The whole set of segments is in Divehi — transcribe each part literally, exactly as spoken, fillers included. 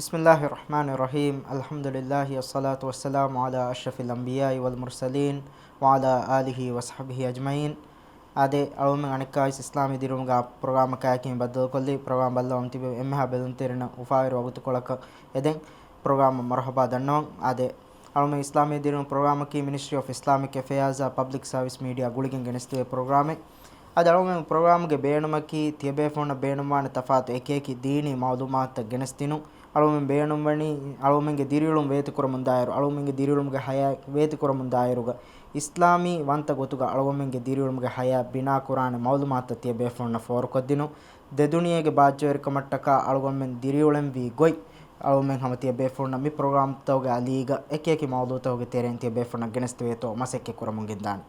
بسم الله الرحمن الرحيم. الحمد لله والصلاة والسلام على أشرف الأنبياء والمرسلين وعلى آله وصحبه أجمعين. އާދެ، އަޅުމެން އަނެއްކާވެސް އިސްލާމީ ދިރިއުޅުމުގެ ޕްރޮގްރާމަކާއެކީ ބައްދަލުކޮށްލީ، ޕްރޮގްރާމް ބައްލަވަމުން ތިބި އެންމެހާ ބެލުންތެރިންނަށް އުފާވެރި ވަގުތުކޮޅަކަށް އެދެން ޕްރޮގްރާމަށް މަރުޙަބާ ދަންނަވަން. އާދެ، އަޅުމެން އިސްލާމީ ދިރިއުޅުމު ޕްރޮގްރާމަކީ މިނިސްޓްރީ އޮފް އިސްލާމިކް އެފެއާޒް އާ ޕަބްލިކް ސާވިސް މީޑިއާ ގުޅިގެން ގެނެސްދެވޭ ޕްރޮގްރާމެއް. އަދި އަޅުމެން ޕްރޮގްރާމްގެ ބޭނުމަކީ ތިޔަބޭފުޅުންނަށް ބޭނުންވާނެ ތަފާތު އެކިއެކި ދީނީ މައުލޫމާތުތައް ގެނެސްދިނުން. އަޅުމެން ބޭނުންވަނީ އަޅުމެންގެ ދިރިއުޅުން ވޭތުކުރަމުންދާއިރު، އަޅުމެންގެ ދިރިއުޅުމުގެ ހަޔާތް ވޭތުކުރަމުންދާއިރުގަ އިސްލާމީ ވަންތަ ގޮތުގަ އަޅުމެންގެ ދިރިއުޅުމުގެ ހަޔާތް ބިނާކުރާނެ މައުލޫމާތުތައް ތިޔަބޭފުޅުންނަށް ފޯރުކޮށްދިނުން. ދެދުނިޔޭގެ ބާއްޖަވެރިކަމަށްޓަކާ އަޅުގަނޑުމެން ދިރިއުޅެންވީ ގޮތް އަޅުމެން ހަމަ ތިޔަބޭފުޅުންނަށް މި ޕްރޮގްރާމްތަކުގެ އަލީގަ އެކިއެކި މައުޟޫޢުތަކުގެ ތެރެއިން ތިޔަބޭފުޅުންނަށް ގެނެސްދެވޭތޯ މަސައްކަތް ކުރަމުން ގެންދާނެ.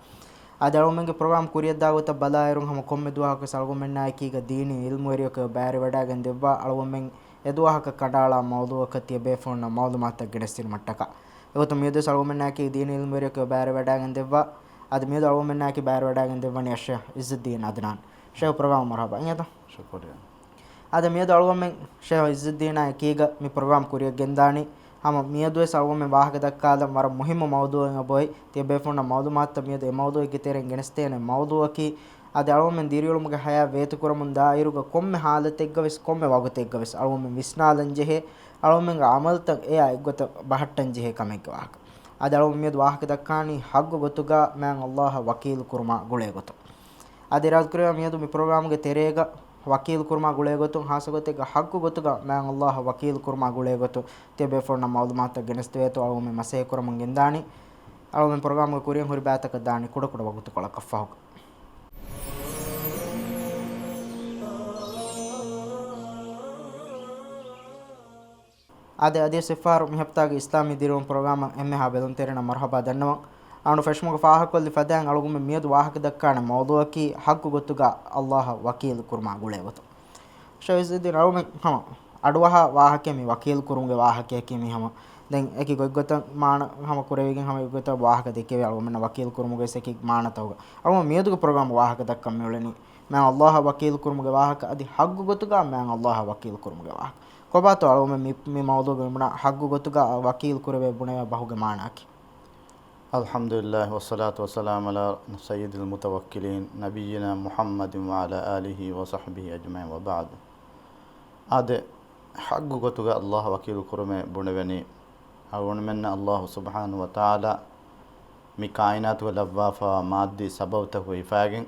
އަދި އަޅުމެންގެ ޕްރޮގްރާމް ކުރިއަށްދާ ގޮތަށް ބަލާއިރުން ހަމަ ކޮންމެ ދުވަހަކުވެސް އަޅުގަނޑުމެންނާ އެކީގަ ދީނީ އިލްމުވެރިޔަކު ބައިވެވަޑައިގެން ދެއްވާ، އަޅުގަނޑުމެން އެދުވަހަކަށް ކަނޑައަޅާ މައުޟޫޢަކަށް ތިޔަބޭފުޅުންނަށް މައުލޫމާތުތައް ގެނެސްދިނުމަށްޓަކާ. އެގޮތުން މިއަދުވެސް އަޅުގަނޑުމެންނާއެކީ ދީނީ އިލްމުވެރިޔަކު ބައިވެވަޑައިގެން ދެއްވާ، އަދި މިއަދު އަޅުގަނޑުމެންނާއެކީ ބައިވެވަޑައިގެން ދެއްވަނީ އައްޝައިޚް ޢިއްޒުއްދީން ޢަދްނާން. ޝޭޚް ޕްރޮގްރާމަށް މަރުޙަބާ. އިނގޭތަ؟ ޝުކުރިއްޔާ. އާދެ، މިއަދު އަޅުގަނޑުމެން ޝޭޚް ޢިއްޒުއްދީނާ އެކީގަ މި ޕްރޮގްރާމް ކުރިއަށް ގެންދާނީ. ހަމަ މިއަދުވެސް އަޅުގަނޑުމެން ވާހަކަ ދައްކާލަން ވަރަށް މުހިއްމު މައުޟޫޢެއް އޮތް. ތިޔަބޭފުޅުންނަށް މައުލޫމާތުތައް މިއަދު އެ މައުޟޫޢެއްގެ ތެރެއިން ގެނެސްދޭނެ މައުޟޫޢަކީ، އަދި އަޅުގަނޑުމެން ދިރިއުޅުމުގެ ހަޔާތް ވޭތުކުރަމުން ދާއިރުގަ ކޮންމެ ޙާލަތެއްގަވެސް، ކޮންމެ ވަގުތެއްގަވެސް އަޅުގަނޑުމެން ވިސްނާލަން ޖެހޭ، އަޅުގަނޑުމެންގެ ޢަމަލުތައް އެއާ އެއްގޮތަށް ބަހައްޓަން ޖެހޭ ކަމެއްގެ ވާހަކަ. އަދި އަޅުގަނޑު މިއަދު ވާހަކަ ދައްކާނީ ޙައްޤު ގޮތުގަ މާތް ﷲ އަށް ވަކީލު ކުރުމާ ގުޅޭ ގޮތުން. އަދި އިރާދަކުރެއްވިޔާ މިއަދު މި ޕްރޮގްރާމްގެ ތެރޭގަ ވަކީލު ކުރުމާ ގުޅޭ ގޮތުން، ޚާއްޞަ ގޮތެއްގަ ޙައްޤު ގޮތުގަ މާތް ﷲ އަށް ވަކީލު ކުރުމާ ގުޅޭ ގޮތުން، ތިޔަބޭފުޅުންނަށް މައުލޫމާތުތައް ގެނެސްދެވޭތޯ އަޅުގަނޑުމެން މަސައްކަތް ކުރަމުން ގެންދާނީ. އަޅުގަނޑުމެން ޕްރޮގްރާމްގެ ކުރިއަށް ހުރި ބައިތަކަށް ދާނީ ކުޑަކުޑަ ވަގުތުކޮޅަކަށް ފަހުގަ. އާދެ، އަދިވެސް އެއްފަހަރު މި ހަފްތާގެ އިސްލާމީ ދިރިއުޅުމު ޕްރޮގްރާމަށް އެންމެހާ ބެލުންތެރިންނަށް މަރުޙަބާ ދަންނަވަން. އަޅުގަނޑު ފެށުމުގެ ފާހަގަކޮށްލި ފަދައިން އަޅުގަނޑުމެން މިއަދު ވާހަކަ ދައްކާނެ މައުޟޫޢަކީ ޙައްޤު ގޮތުގަ ﷲ އަށް ވަކީލު ކުރުމާ ގުޅޭ ގޮތުން. ޝޭޚް ޢިއްޒުއްދީން އަޅުގަނޑުމެން ހަމަ އަޑުއަހާ ވާހަކައެއް މި ވަކީލު ކުރުމުގެ ވާހަކަޔަކީ މި ހަމަ. ދެން އެކި ގޮތްގޮތަށް މާނަ ހަމަ ކުރެވިގެން ހަމަ އެއްގޮތަށް ވާހަކަ ދެކެވޭ އަޅުގަނޑުމެންނަށް ވަކީލު ކުރުމުގެ އެކި މާނަތަކުގަ. އަޅުގަނޑު މިއަދުގެ ޕްރޮގްރާމް ވާހަކަ ދައްކަން މިއުޅެނީ މާތް ﷲ އަށް ވަކީލު ކުރުމުގެ ވާހަކަ އަދި ޙައްޤު ގޮތުގަ މާތް ﷲ އަށް ވަކީލު ކުރުމުގެ ވާހަކަ. ކޮބާތޯ އަޅުގަނޑުމެން މި، މި މައުޟޫޢުގަ މި ބުނާ ޙައްޤު ގޮތުގަ ވަކީލު ކުރެވޭ ބުނެވޭ ބަހުގެ މާނައަކީ؟ الحمد لله والصلاة والسلام على سيد المتوكلين نبينا محمد وعلى آله وصحبه أجمعين وبعد. އާދެ، ޙައްޤު ގޮތުގަ ﷲ އަށް ވަކީލު ކުރުމޭ ބުނެވެނީ، އަޅުގަނޑުމެންނަށް ﷲ ސުބްޙާނަހޫ ވަތަޢާލާ މި ކާއިނާތުގަ ލައްވާފަވާ މާއްދީ ސަބަބުތަކު ހިފާގެން،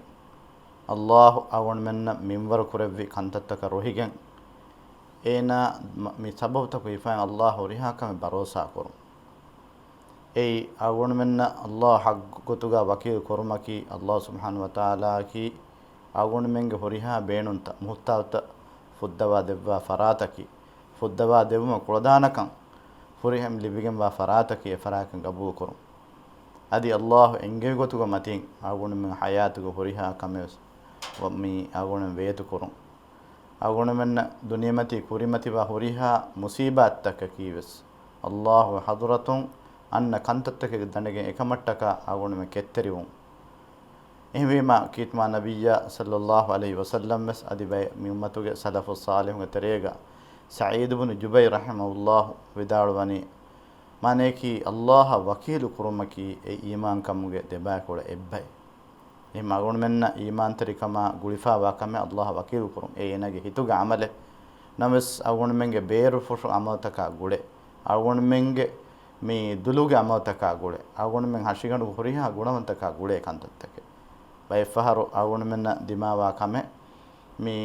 ﷲ އަޅުގަނޑުމެންނަށް މިންވަރު ކުރެއްވި ކަންތައްތަކަށް ރުހިގެން، އޭނާ މަ-، މި ސަބަބުތަކު ހިފާގެން ﷲ ހުރިހާ ކަމެއް ބަރޯސާ ކުރުން. އެއީ، އަޅުގަނޑުމެންނަށް ﷲ އަށް ޙައްޤު ގޮތުގަ ވަކީލު ކުރުމަކީ، ﷲ ސުބްޙާނަހޫ ވަތަޢާލާއަކީ އަޅުގަނޑުމެންގެ ހުރިހާ ބޭނުންތައް، މުޙްތާޖުތައް ފުއްދަވާ ދެއްވާ ފަރާތަކީ، ފުއްދަވާ ދެއްވުމަށް ކުޅަދާނަކަން ހުރިހަމަ ލިބިގެންވާ ފަރާތަކީ އެ ފަރާތްކަން ގަބޫލުކުރުން. އަދި ﷲ އެންގެވި ގޮތުގެ މަތިން އަޅުގަނޑުމެން ޙަޔާތުގެ ހުރިހާ ކަމެއް ވެސް ވަ-، މި އަޅުގަނޑުމެން ވޭތުކުރުން. އަޅުގަނޑުމެންނަށް ދުނިޔެމަތީ ކުރިމަތިވާ ހުރިހާ މުޞީބާތްތަކަކީ ވެސް ﷲ ގެ ޙަޟްރަތުން އަންނަ ކަންތައްތަކެއް ދަނެގެން އެކަމަށްޓަކާ އަޅުގަނޑުމެން ކެތްތެރިވުން. އެހެންވީމާ، ކީރިތި މާތް ނަބިއްޔާ ޞައްލައްލާހު ޢަލައިހި ވަސައްލަމް ވެސް އަދި ބައެއް މި އުއްމަތުގެ ސަލަފުއް ޞާލިޙުންގެ ތެރޭގަ ސަޢީދު ބުނު ޖުބައިރު ރަޙިމަހުﷲ ވިދާޅުވަނީ، މާނަޔަކީ، ﷲ އަށް ވަކީލު ކުރުމަކީ އެ އީމާންކަމުގެ ދެބައިކުޅަ އެއްބައެއް. އެހެން އަޅުގަނޑުމެންނަށް އީމާންތެރިކަމާ ގުޅިފައިވާ ކަމެއް ﷲ އަށް ވަކީލު ކުރުން. އެ އޭނާގެ ހިތުގެ ޢަމަލެއް. ނަމަވެސް އަޅުގަނޑުމެންގެ ބޭރުފުށު ޢަމަލުތަކާ ގުޅޭ. އަޅުގަނޑުމެންގެ މި ދުލުގެ ޢަމަލުތަކާ ގުޅޭ. އަޅުގަނޑުމެން ހަށިގަނޑުގެ ހުރިހާ ގުނަވަންތަކާ ގުޅޭ ކަންތައްތަކެއް. ބައެއްފަހަރު އަޅުގަނޑުމެންނަށް ދިމާވާ ކަމެއް، މި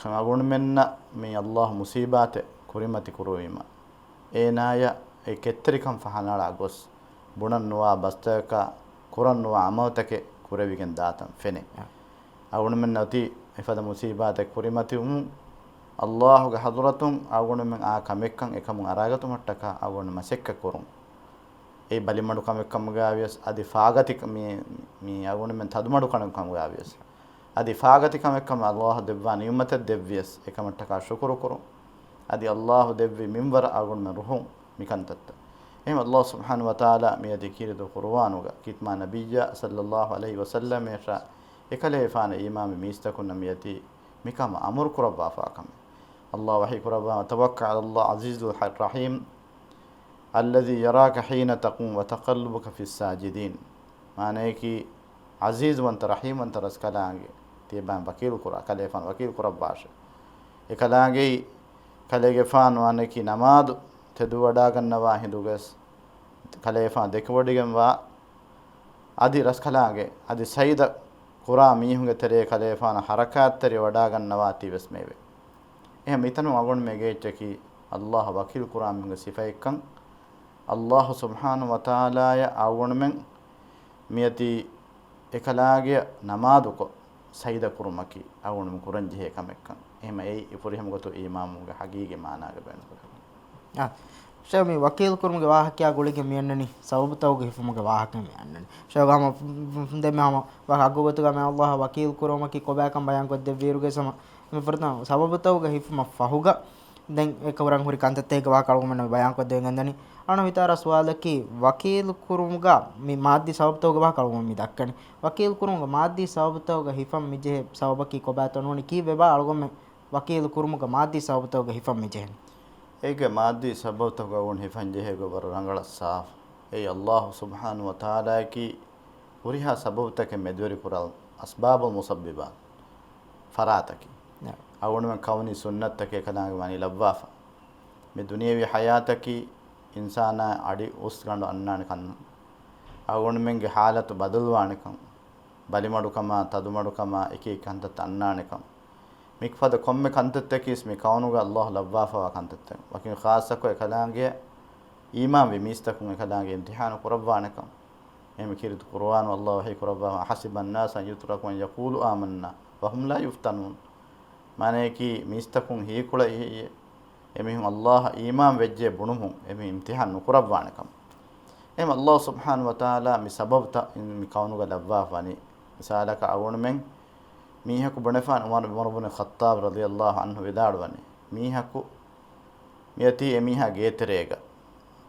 ކަ-، އަޅުގަނޑުމެންނަށް މި ﷲ މުޞީބާތެއް ކުރިމަތި ކުރުވީމަ، އޭނާޔަށް އެ ކެތްތެރިކަން ފަހަނައަޅާ ގޮސް، ބުނަން ނުވާ ބަސްތަކަކާ، ކުރަން ނުވާ ޢަމަލުތަކެއް ކުރެވިގެން ދާތަން ފެނޭ. އަ. އަޅުގަނޑުމެންނަށް އޮތީ އެފަދަ މުޞީބާތެއް ކުރިމަތިވުމުން، ﷲ ގެ ޙަޟްރަތުން އަޅުގަނޑުމެން އާ ކަމެއްކަން އެކަމުން އަރާގަތުމަށްޓަކާ އަޅުގަނޑު މަސައްކަތް ކުރުން. އެ ބަލިމަޑު ކަމެއްކަމުގައިވިޔަސް، އަދި ފާގަތި ކަ-، މި، މި އަޅުގަނޑުމެން ތަދުމަޑު ކަމެއްކަމުގައިވިޔަސް، އަދި ފާގަތި ކަމެއްކަމަށް ﷲ ދެއްވާ ނިޢުމަތެއް ދެއްވިޔަސް، އެކަމަށްޓަކާ ޝުކުރު ކުރުން. އަދި ﷲ ދެއްވި މިންވަރަށް އަޅުގަނޑުމެން ރުހުން މިކަންތައްތައް. އެހެން ﷲ ސުބްޙާނަހޫ ވަތަޢާލާ މިއަދި ކީރިތި ޤުރުއާނުގަ ކީރިތި މާތް ނަބިއްޔާ ޞައްލައްލާހު ޢަލައިހި ވަސައްލަމަށްޓަކާ އެކަލޭގެފާނަށް އީމާންވި މީސްތަކުންނަށް މިއޮތީ މިކަމަށް އަމުރު ކުރައްވާފާ ކަމެއް. ﷲ ވަޙީ ކުރައްވާ، وتوكل على الله العزيز الرحيم الذي يراك حين تقوم وتقلبك في الساجدين. މާނަޔަކީ، އަޒީޒުވަންތަ ރަޙީމްވަންތަ ރަސްކަލާނގެ ތިޔަބައިން ވަކީލު ކުރާ، ކަލޭގެފާނު ވަކީލު ކުރައްވާށޭ. އެކަލާނގެއީ، ކަލޭގެފާނު ވާނެކީ ނަމާދު ތެދުވަޑާގަންނަވާ ހިނދުގަސް، ކަލޭގެފާނު ދެކެވޮޑިގެންވާ އަދި ރަސްކަލާނގެ، އަދި ސައިދަ ކުރާ މީހުންގެ ތެރޭ ކަލޭގެފާނު ހަރަކާތްތެރި ވަޑާގަންނަވާތީ ވެސް މެއެވެ. އެހެން މިތަނުން އަޅުގަނޑުމެން އެނގޭ އެއްޗަކީ، ﷲ އަށް ވަކީލު ކުރާ މީހުންގެ ސިފައެއްކަން. ﷲ ސުބްޙާނަހޫ ވަތަޢާލާއަށް އަޅުގަނޑުމެން މިއޮތީ އެކަލާނގެއަށް ނަމާދުކޮށް، ސައިދަ ކުރުމަކީ އަޅުގަނޑުމެން ކުރަންޖެހޭ ކަމެއްކަން. އެހެންމަ އެއީ ފުރިހަމަ ގޮތުން އީމާނުގެ ޙަޤީޤީ މާނާގަ ބޭނުންކުރެވޭ. އާ، ޝޭޚް މި ވަކީލު ކުރުމުގެ ވާހަކަޔާ ގުޅިގެން މި އަންނަނީ ސަބަބުތައުގެ ހިފުމުގެ ވާހަކަ މި އަންނަނީ. ޝޭޚް ހަމަ ދެންމެ ހަމަ ވާހަކަ ވަގުތުގަ މި ﷲ އަށް ވަކީލު ކުރުމަކީ ކޮބާކަން ބަޔާންކޮށްދެއްވިއިރުގެ ހަމަ މި ފުރަތަމަ ސަބަބުތައުގެ ހިފުމަށް ފަހުގަ ދެން އެ ކުރަން ހުރި ކަންތައްތަކެއްގެ ވާހަކަ އަޅުގަނޑުމެން ބަޔާންކޮށްދެވިގެންދަނީ. އަޅުގަނޑު ވިތާރާ ސުވާލަކީ، ވަކީލު ކުރުމުގަ މި މާއްދީ ސަބަބުތަކުގެ ވާހަކަ އަޅުގަނޑު މި ދައްކަނީ. ވަކީލު ކުރުމުގަ މާއްދީ ސަބަބުތަކުގަ ހިފަން މިޖެހޭ ސަބަބަކީ ކޮބާތޯ ނޫނީ؟ ކީއްވެބާ އަޅުގަނޑުމެން ވަކީލު ކުރުމުގަ މާއްދީ ސަބަބުތަކުގަ ހިފަން މިޖެހެނީ؟ އޭގެ މާއްދީ ސަބަބުތަކުގަ އަޅުގަނޑު ހިފަން ޖެހޭ ގޮތް ވަރަށް ރަނގަޅަށް ސާފު. އެއީ ﷲ ސުބްޙާނަހޫ ވަތަޢާލާއަކީ ހުރިހާ ސަބަބުތަކެއް މެދުވެރިކުރާ އަސްބާބުލް މުސައްބިބާތު ފަރާތަކީ. ނަ. އަޅުގަނޑުމެން ކައުނީ ސުންނަތްތަކެއް އެކަލާނގެ ވަނީ ލައްވާފަ. މި ދުނިޔެވީ ޙަޔާތަކީ އިންސާނާ އަޑި އުސް ގަނޑު އަންނާނެ ކަން، އަޅުގަނޑުމެންގެ ޙާލަތު ބަދަލުވާނެކަން، ބަލިމަޑުކަމާ، ތަދުމަޑުކަމާ، އެކި އެކި ކަންތައްތައް އަންނާނެކަން. މިފަދަ ކޮންމެ ކަންތައްތަކީސް މި ކައުނުގަ ﷲ ލައްވާފަވާ ކަންތައްތައް. ވަކިން ޚާއްޞަކޮށް އެކަލާނގެ އީމާންވި މީސްތަކުން އެކަލާނގެ އިމްތިޙާނު ކުރައްވާނެކަން. އެހެން ކީރިތި ޤުރުއާނު ﷲ ވަޙީ ކުރައްވާ، أحسب الناس أن يتركوا أن يقولوا آمنا وهم لا يفتنون. މާނަޔަކީ، މީސްތަކުން ހީކުޅައި ހެއްޔޭ އެމީހުން ﷲ އަށް އީމާން ވެއްޖެ ބުނުމުން އެމީހުން އިމްތިޙާން ނުކުރައްވާނެކަން. އެހެން ﷲ ސުބްޙާނަހޫ ވަތަޢާލާ މި ސަބަބުތައް މި ކައުނުގަ ލައްވާފަ ވަނީ. މިސާލަކަށް އަޅުގަނޑުމެން މީހަކު ބުނެފާނެ، ޢުމަރު، ޢުމަރު ބުނު ޚައްޠާބް ރަޟިޔަﷲ ޢަންހު ވިދާޅުވަނީ، މީހަކު މިއޮތީ އެމީހާ ގޭތެރޭގަ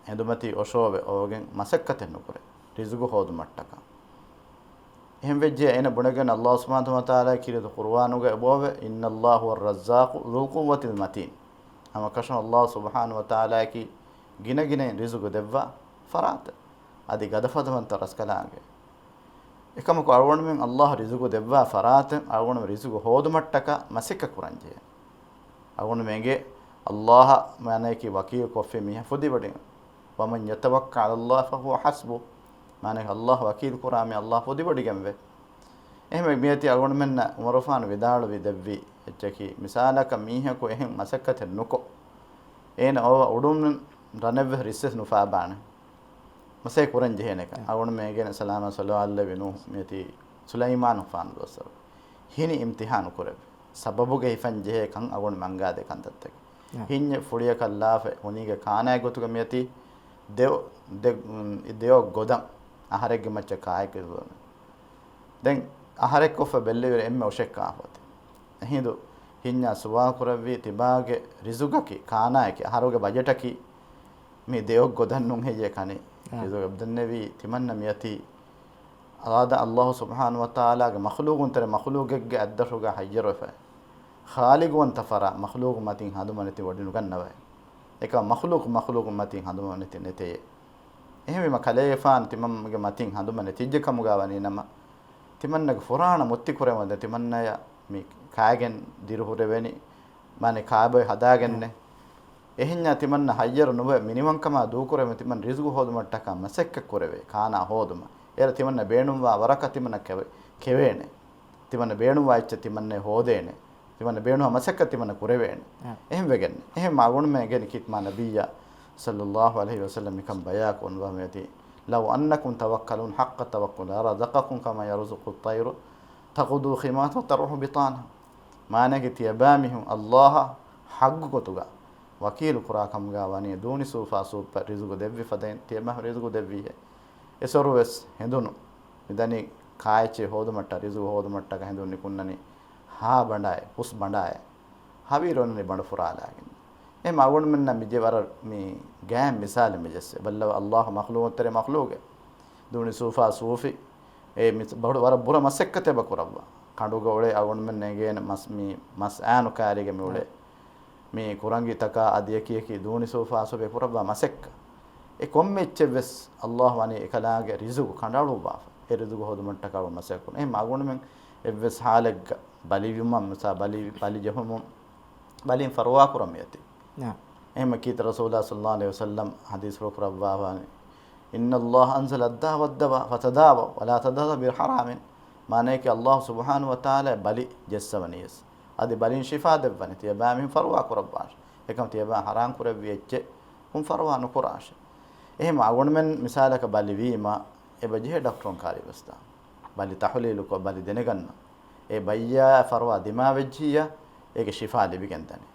ހެނދުމަތީ އޮށޯވެ އޮވެގެން މަސައްކަތެއް ނުކުރޭ، ރިޒުގު ހޯދުމަށްޓަކާ. އެހެން ވެއްޖެ އޭނަ ބުނެގެން ﷲ ސުބްޙާނަހޫ ވަތަޢާލާ ކީރިތި ޤުރުއާނުގަ އެބައޮވޭ، إن الله هو الرزاق ذو القوة المتين. ހަމަކަށަވަރުން ﷲ ސުބްޙާނަހޫ ވަތަޢާލާއަކީ ގިނަގިނައިން ރިޒުގު ދެއްވާ ފަރާތެއް، އަދި ގަދަފަދަވަންތަ ރަސްކަލާނގެ. އެކަމަކު އަޅުގަނޑުމެން ﷲ ރިޒުގު ދެއްވާ ފަރާތެއް އަޅުގަނޑުމެން ރިޒުގު ހޯދުމަށްޓަކާ މަސައްކަތް ކުރަންޖެހޭ. އަޅުގަނޑުމެން އެނގޭ ﷲ އަށް މާނަޔަކީ ވަކީލު ކޮށްފި މީހާ ފުދިވޮޑިގެން. ومن يتوكل على الله فهو حسبه. މާނަޔަކީ ﷲ އަށް ވަކީލު ކުރާ މީހާ ﷲ ފުދިވޮޑިގެންވޭ. އެހެންވެ މިއޮތީ އަޅުގަނޑުމެންނަށް ޢުމަރުގެފާނު ވިދާޅުވި ދެއްވި އެއްޗަކީ، މިސާލަކަށް މީހަކު އެހެން މަސައްކަތެއް ނުކޮށް، އޭނަ އޮވާ އުޑުން ރަނެއްވެސް ރިއްސެއް ނުފާބާނެ. މަސައްކަތް ކުރަން ޖެހޭނެކަން. އެ. އަޅުގަނޑުމެން އެނގޭނެ ސަލާމާ ޞަލަވާތް ލެއްވި ނޫޙު މިއޮތީ ސުލައިމާނުގެފާނު ދުވަސްވަރު. ހިނި އިމްތިޙާނު ކުރެވި. ސަބަބުގަ ހިފަން ޖެހޭ ކަން އަޅުގަނޑު މަންގާދޭ ކަންތައްތަކެއް. އެ. ހިންޏެއް ފުޅިއަކަށް ލާފަ ހުނީގެ ކާނާއެއް ގޮތުގަ މިއޮތީ ދެ، ދެ، ދެއޮށް ގޮދަން އަހަރެއްގެ މައްޗަށް ކާއެއްގެ ދުވަމެ. ދެން އަހަރެއްކޮށްފަ ބެއްލެވިރެ އެންމެ އޮށެއް ކާފަ އޮތީ. އެހިނދު ހިންޏާ ސުވާލު ކުރެއްވީ ތިބާގެ ރިޒުގަކީ ކާނާއަކީ އަހަރުގެ ބަޖެޓަކީ މި ދެއޮށް ގޮދަން ނޫން ހެއްޔޭ ކަނީ؟ އާ. ރިޒުގަ ދެންނެވީ ތިމަންނަ މިއޮތީ އާދަ ﷲ ސުބްޙާނަހޫ ވަތަޢާލާގެ މަޚްލޫޤުން ތެރޭ މަޚްލޫޤެއްގެ އަތްދަށުގަ ހައްޔަރުވެފަ. ޚާލިޤުވަންތަ ފަރާ މަޚްލޫޤު މަތިން ހަނދުމަ ނެތި ވޮޑި ނުގަންނަވައި. އެކަމަ މަޚްލޫޤު މަޚްލޫޤު މަތިން ހަނދުމަ ނެތި ނެތެޔޭ. އެހެންވީމަ ކަލޭގެފާނު ތިމަންގެ މަތިން ހަނދުމަ ނެތިއްޖެ ކަމުގަ ވަނީ ނަމަ، ތިމަންނަގެ ފުރާނަ މުއްތި ކުރެވެން ދެ ތިމަންނަޔަށް މި ކާގެން ދިރިހުރެވެނީ، މާނަ ކާބޮއެ ހަދާގެންނެ. އެހެންޏާ ތިމަންނަ ހައްޔަރު ނުވެ މިނިވަންކަމާ ދޫކުރެވެން ތިމަން ރިޒުގު ހޯދުމަށްޓަކާ މަސައްކަތް ކުރެވޭ، ކާނާ ހޯދުމަށް. އޭރަ ތިމަންނަ ބޭނުންވާ ވަރަކަށް ތިމަންނަ ކެވެ، ކެވޭނެ. ތިމަންނަ ބޭނުންވާ އެއްޗެއް ތިމަންނަ ހޯދޭނެ. ތިމަންނަ ބޭނުންވާ މަސައްކަތް ތިމަންނަ ކުރެވޭނެ. އެހެން ވެގެން. އެހެން އަޅުގަނޑުމެން އެނގޭނެ ކީރިތި މާ ނަބިއްޔާ ޞައްލައްލާހު ޢަލައިހި ވަސައްލަމް މިކަން ބަޔާކުރައްވާ މިއޮތީ، لو أنكم توكلون حق التوكل لرزقكم كما يرزق الطير تغدو خماصا وتروح بطانا. މާނައަކީ ތިޔަބައިމީހުން ﷲ އަށް ޙައްޤު ގޮތުގަ ވަކީލު ކުރާ ކަމުގަ ވަނީ ދޫނި ސޫފާ ސޫއްޕަށް ރިޒުގު ދެއްވި ފަދައިން ތިޔަބައިމީހުން ރިޒުގު ދެއްވީހޭ. އެސޮރުވެސް ހެނދުނު މިދަނީ ކާއެއްޗެއް ހޯދުމަށްޓަކާ ރިޒުގު ހޯދުމަށްޓަކާ ހެނދުން ނިކުންނަނީ ހާ ބަނޑާއެއް، ހުސް ބަނޑާއެއް. ހަވީރު އޮންނަނީ ބަނޑު ފުރާލާގެން. އެހެން އަޅުގަނޑުމެންނަށް މި ޖެ ވަރަށް މި ގާތް މިސާލެއް މި ޖެއްސޭ. ބައްލަވާ ﷲ މަޚްލޫޤުންތެރި މަޚްލޫޤެއް. ދޫނި ސޫފާ ސޫފި. އެ މި ބަޑު ވަރަށް ބުރަ މަސައްކަތެއް ބަ ކުރައްވާ. ކަނޑުގަ އުޅޭ އަޅުގަނޑުމެން އެނގޭނެ މަސް މި މަސް އާނު ކާރީގަ މި އުޅޭ. މި ކުރަނގިތަކާ އަދި އެކި އެކި ދޫނި ސޫފާސުބެ ކުރައްވާ މަސައްކަތް. އެ ކޮންމެ އެއްޗެއް ވެސް އައްލާހު ވަނީ އެކަލާނގެ ރިޒުގު ކަނޑައަޅުއްވާފަ. އެ ރިޒުގު ހޯދުމަށްޓަކާ މަސައްކަތް ކުރުން. އެހެން އަގުނުމެން އެއްވެސް ހާލެއްގަ ބަލިވުމަށް މިސާ ބަލި، ބަލި ޖެހުމުން ބަލިން ފަރުވާ ކުރަން މިއޮތީ. ނާ. އެހެން ކީރިތި ރަސޫލާ ޞައްލައްލާހު ޢަލައިހި ވަސައްލަމް ޙަދީޘްފުޅު ކުރައްވާފާނެ، إن الله أنزل الداء والدواء فتداووا ولا تداووا بحرام. މާނައަކީ އައްލާހު ސުބްޙާނަހު ވަތަޢާލާ ބަލި ޖެއްސަވަނީވެސް. އަދި ބަލިން ޝިފާ ދެއްވަނީ. ތިޔަބައިމީހުން ފަރުވާ ކުރައްވާށޭ. އެކަމް ތިޔަބައިން ޙަރާމް ކުރެއްވި އެއްޗެއް ކުން ފަރުވާ ނުކުރާށޭ. އެހެން އަގުނުމެން މިސާލަކަށް ބަލި ވީމަ، އެބަ ޖެހޭ ޑޮކްޓަރުން ކާރި ވެސް ދާން. ބަލި ތަޙުލީލުކޮށް، ބަލި ދެނެގަންނަ. އެ ބައްޔާ ފަރުވާ ދިމާވެއްޖިއްޔާ، އޭގެ ޝިފާ ލިބިގެން ދަނީ.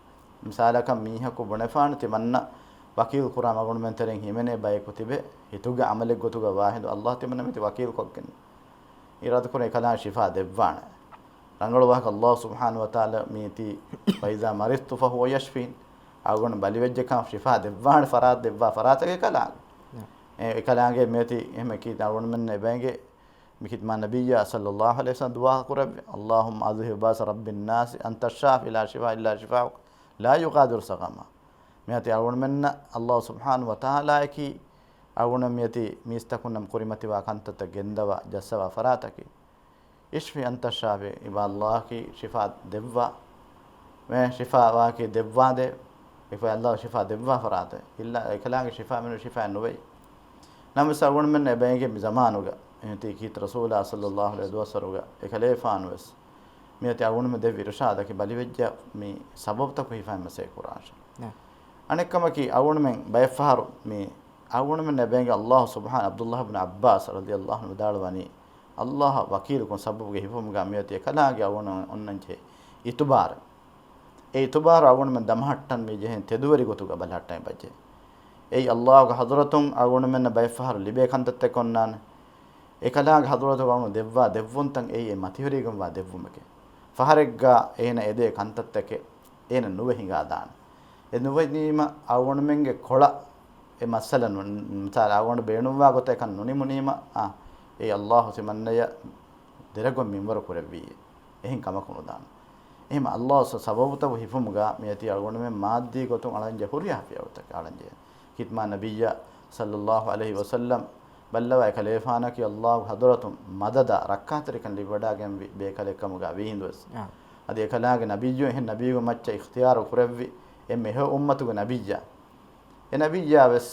މިސާލަކަށް މީހަކު ބުނެފާނެ ތިމަންނަ ވަކީލު ކުރާ މަގުނުމެން ތެރެއިން ހިމެނޭ ބަޔަކު ތިބެ، ހިތުގެ ޢަމަލެއް ގޮތުގަ ވާހިނދު އައްލާހު ތިމަންނަ މިތި ވަކީލު ކޮށްގެން. އިރާދަކުރޭ އެކަލާނގެ ޝިފާ ދެއްވާނެ. ރަނގަޅު ވާހަކަ އައްލާހު ސުބްޙާނަހު ވަތަޢާލާ މީތި، فإذا مرضت فهو يشفين. އަގުނު ބަލިވެއްޖެކަން ޝިފާ ދެއްވާނެ ފަރާތް ދެއްވާ ފަރާތަކީ އެކަލާނގެ. އެ އެކަލާނގެ މިއޮތީ އެހެމަ ކީ އަގުނުމެން އެބައިނގެ މި ޚިދްމާ ނަބިއްޔާ ޞައްލައްލާހު ޢަލައިހި ވަސައްލަމް ދުޢާ ކުރެއްވި، اللهم أذهب بأس رب الناس أنت الشافي لا شفاء إلا شفاؤك لا يغادر سقما. މިއޮތީ އަޅުގަނޑުމެންނަށް އައްލާހު ސުބްޙާނަހު ވަތަޢާލާއަކީ އަޅުގަނޑު މިއޮތީ މީސްތަކުންނަށް ކުރިމަތިވާ ކަންތައްތައް ގެންދަވާ ޖައްސަވާ ފަރާތަކީ. اشف أنت الشافي، އިބާ އައްލާހަކީ ޝިފާ ދެއްވާ، މެ ޝިފާވާކީ ދެއްވާދޭ. އެފަ އައްލާހު ޝިފާ ދެއްވާ ފަރާތެއް. އިއްލާ އެކަލާނގެ ޝިފާ މިނު ޝިފާއެއް ނުވެ. ނަމަވެސް އަޅުގަނޑުމެން އެބައިނގެ މި ޒަމާނުގަ، އެހެންތީ ކީރިތި ރަސޫލާ ޞައްލައްލާހު ޢަލައިހި ދުވަސްވަރުގަ އެކަލޭފާނުވެސް މިއޮތީ އަޅުގަނޑުމެން ދެއްވި އިރުޝާދަކީ ބަލިވެއްޖެ މި ސަބަބުތަކު ހިފައި މަސޭ ކުރާށޭ. ނަ. އަނެއްކަމަކީ އަޅުގަނޑުމެން ބައެއްފަހަރު މި އަޅުގަނޑުމެން އެބައިނގެ އައްލާހު ސުބްޙާނަ، ޢަބްދުއްލާހި ބިން ޢައްބާސް ރަޟިޔައްލާހު ޢަންހު ވިދާޅުވަނީ، އައްލާހަށް ވަކީލުކޮށް ސަބަބުގެ ހިފުމުގަ މިއޮތީ އެކަލާނގެ އަޅުގަނޑުމެން އޮންނަންޖެހޭ އިތުބާރެއް. އެ އިތުބާރު އަޅުގަނޑުމެން ދަމަހައްޓަން މި ޖެހެން ތެދުވެރި ގޮތުގަ ބަލަހައްޓަން އެބަޖެހޭ. އެއީ އައްލާހުގެ ޙަޟްރަތުން އަޅުގަނޑުމެންނަށް ބައެއްފަހަރު ލިބޭ ކަންތައްތަކެއް އޮންނާނެ. އެކަލާނގެ ޙަޟްރަތުގަ އަޅުގަނޑު ދެއްވާ ދެއްވުންތައް އެއީ އެ މަތިވެރިގެންވާ ދެއްވުމެކޭ. ފަހަރެއްގަ އޭނަ އެދޭ ކަންތައްތަކެއް އޭނަ ނުވެ ހިނގާދާނެ. އެ ނުވެނީމަ އަޅުގަނޑުމެންގެ ކޮޅަށް އެ މައްސަލަ ނު-، މިސާލަށް އަޅުގަނޑު ބޭނުންވާ ގޮތަށް އެކަން ނުނިމުނީމަ، އާ، އެ އައްލާހު ތިމަންނަޔަށް ދެރަގޮތް މިންވަރު ކުރެއްވީ. އެހެން ކަމަކު ނުދާނެ. އެހެން އައްލާހު ސަ-، ސަބަބުތައް ހިފުމުގަ މިއޮތީ އަޅުގަނޑުމެން މާއްދީ ގޮތުން އަޅަންޖެހޭ ހުރިހާ ފިޔަވަޅުތަކެއް އަޅަންޖެހޭ. ޚިދްމާ ނަބިއްޔާ ޞައްލައްލާހު ޢަލައިހި ވަސައްލަމް ބައްލަވާ އެކަލޭފާނަކީ އައްލާހު ޙަޟްރަތުން މަދަދާ ރައްކާތެރިކަން ލިބިވަޑާގެންވި ބޭކަލެއްކަމުގަ ވީހިނދުވެސް. އާ. އަދި އެކަލާނގެ ނަބިއްޔު އެހެން ނަބިއްޔުގެ މައްޗަށް އިޚްތިޔާރު ކުރެއްވި އެންމެ އެހެން އުއްމަތުގެ ނަބިއްޔާ. އެ ނަބިއްޔާވެސް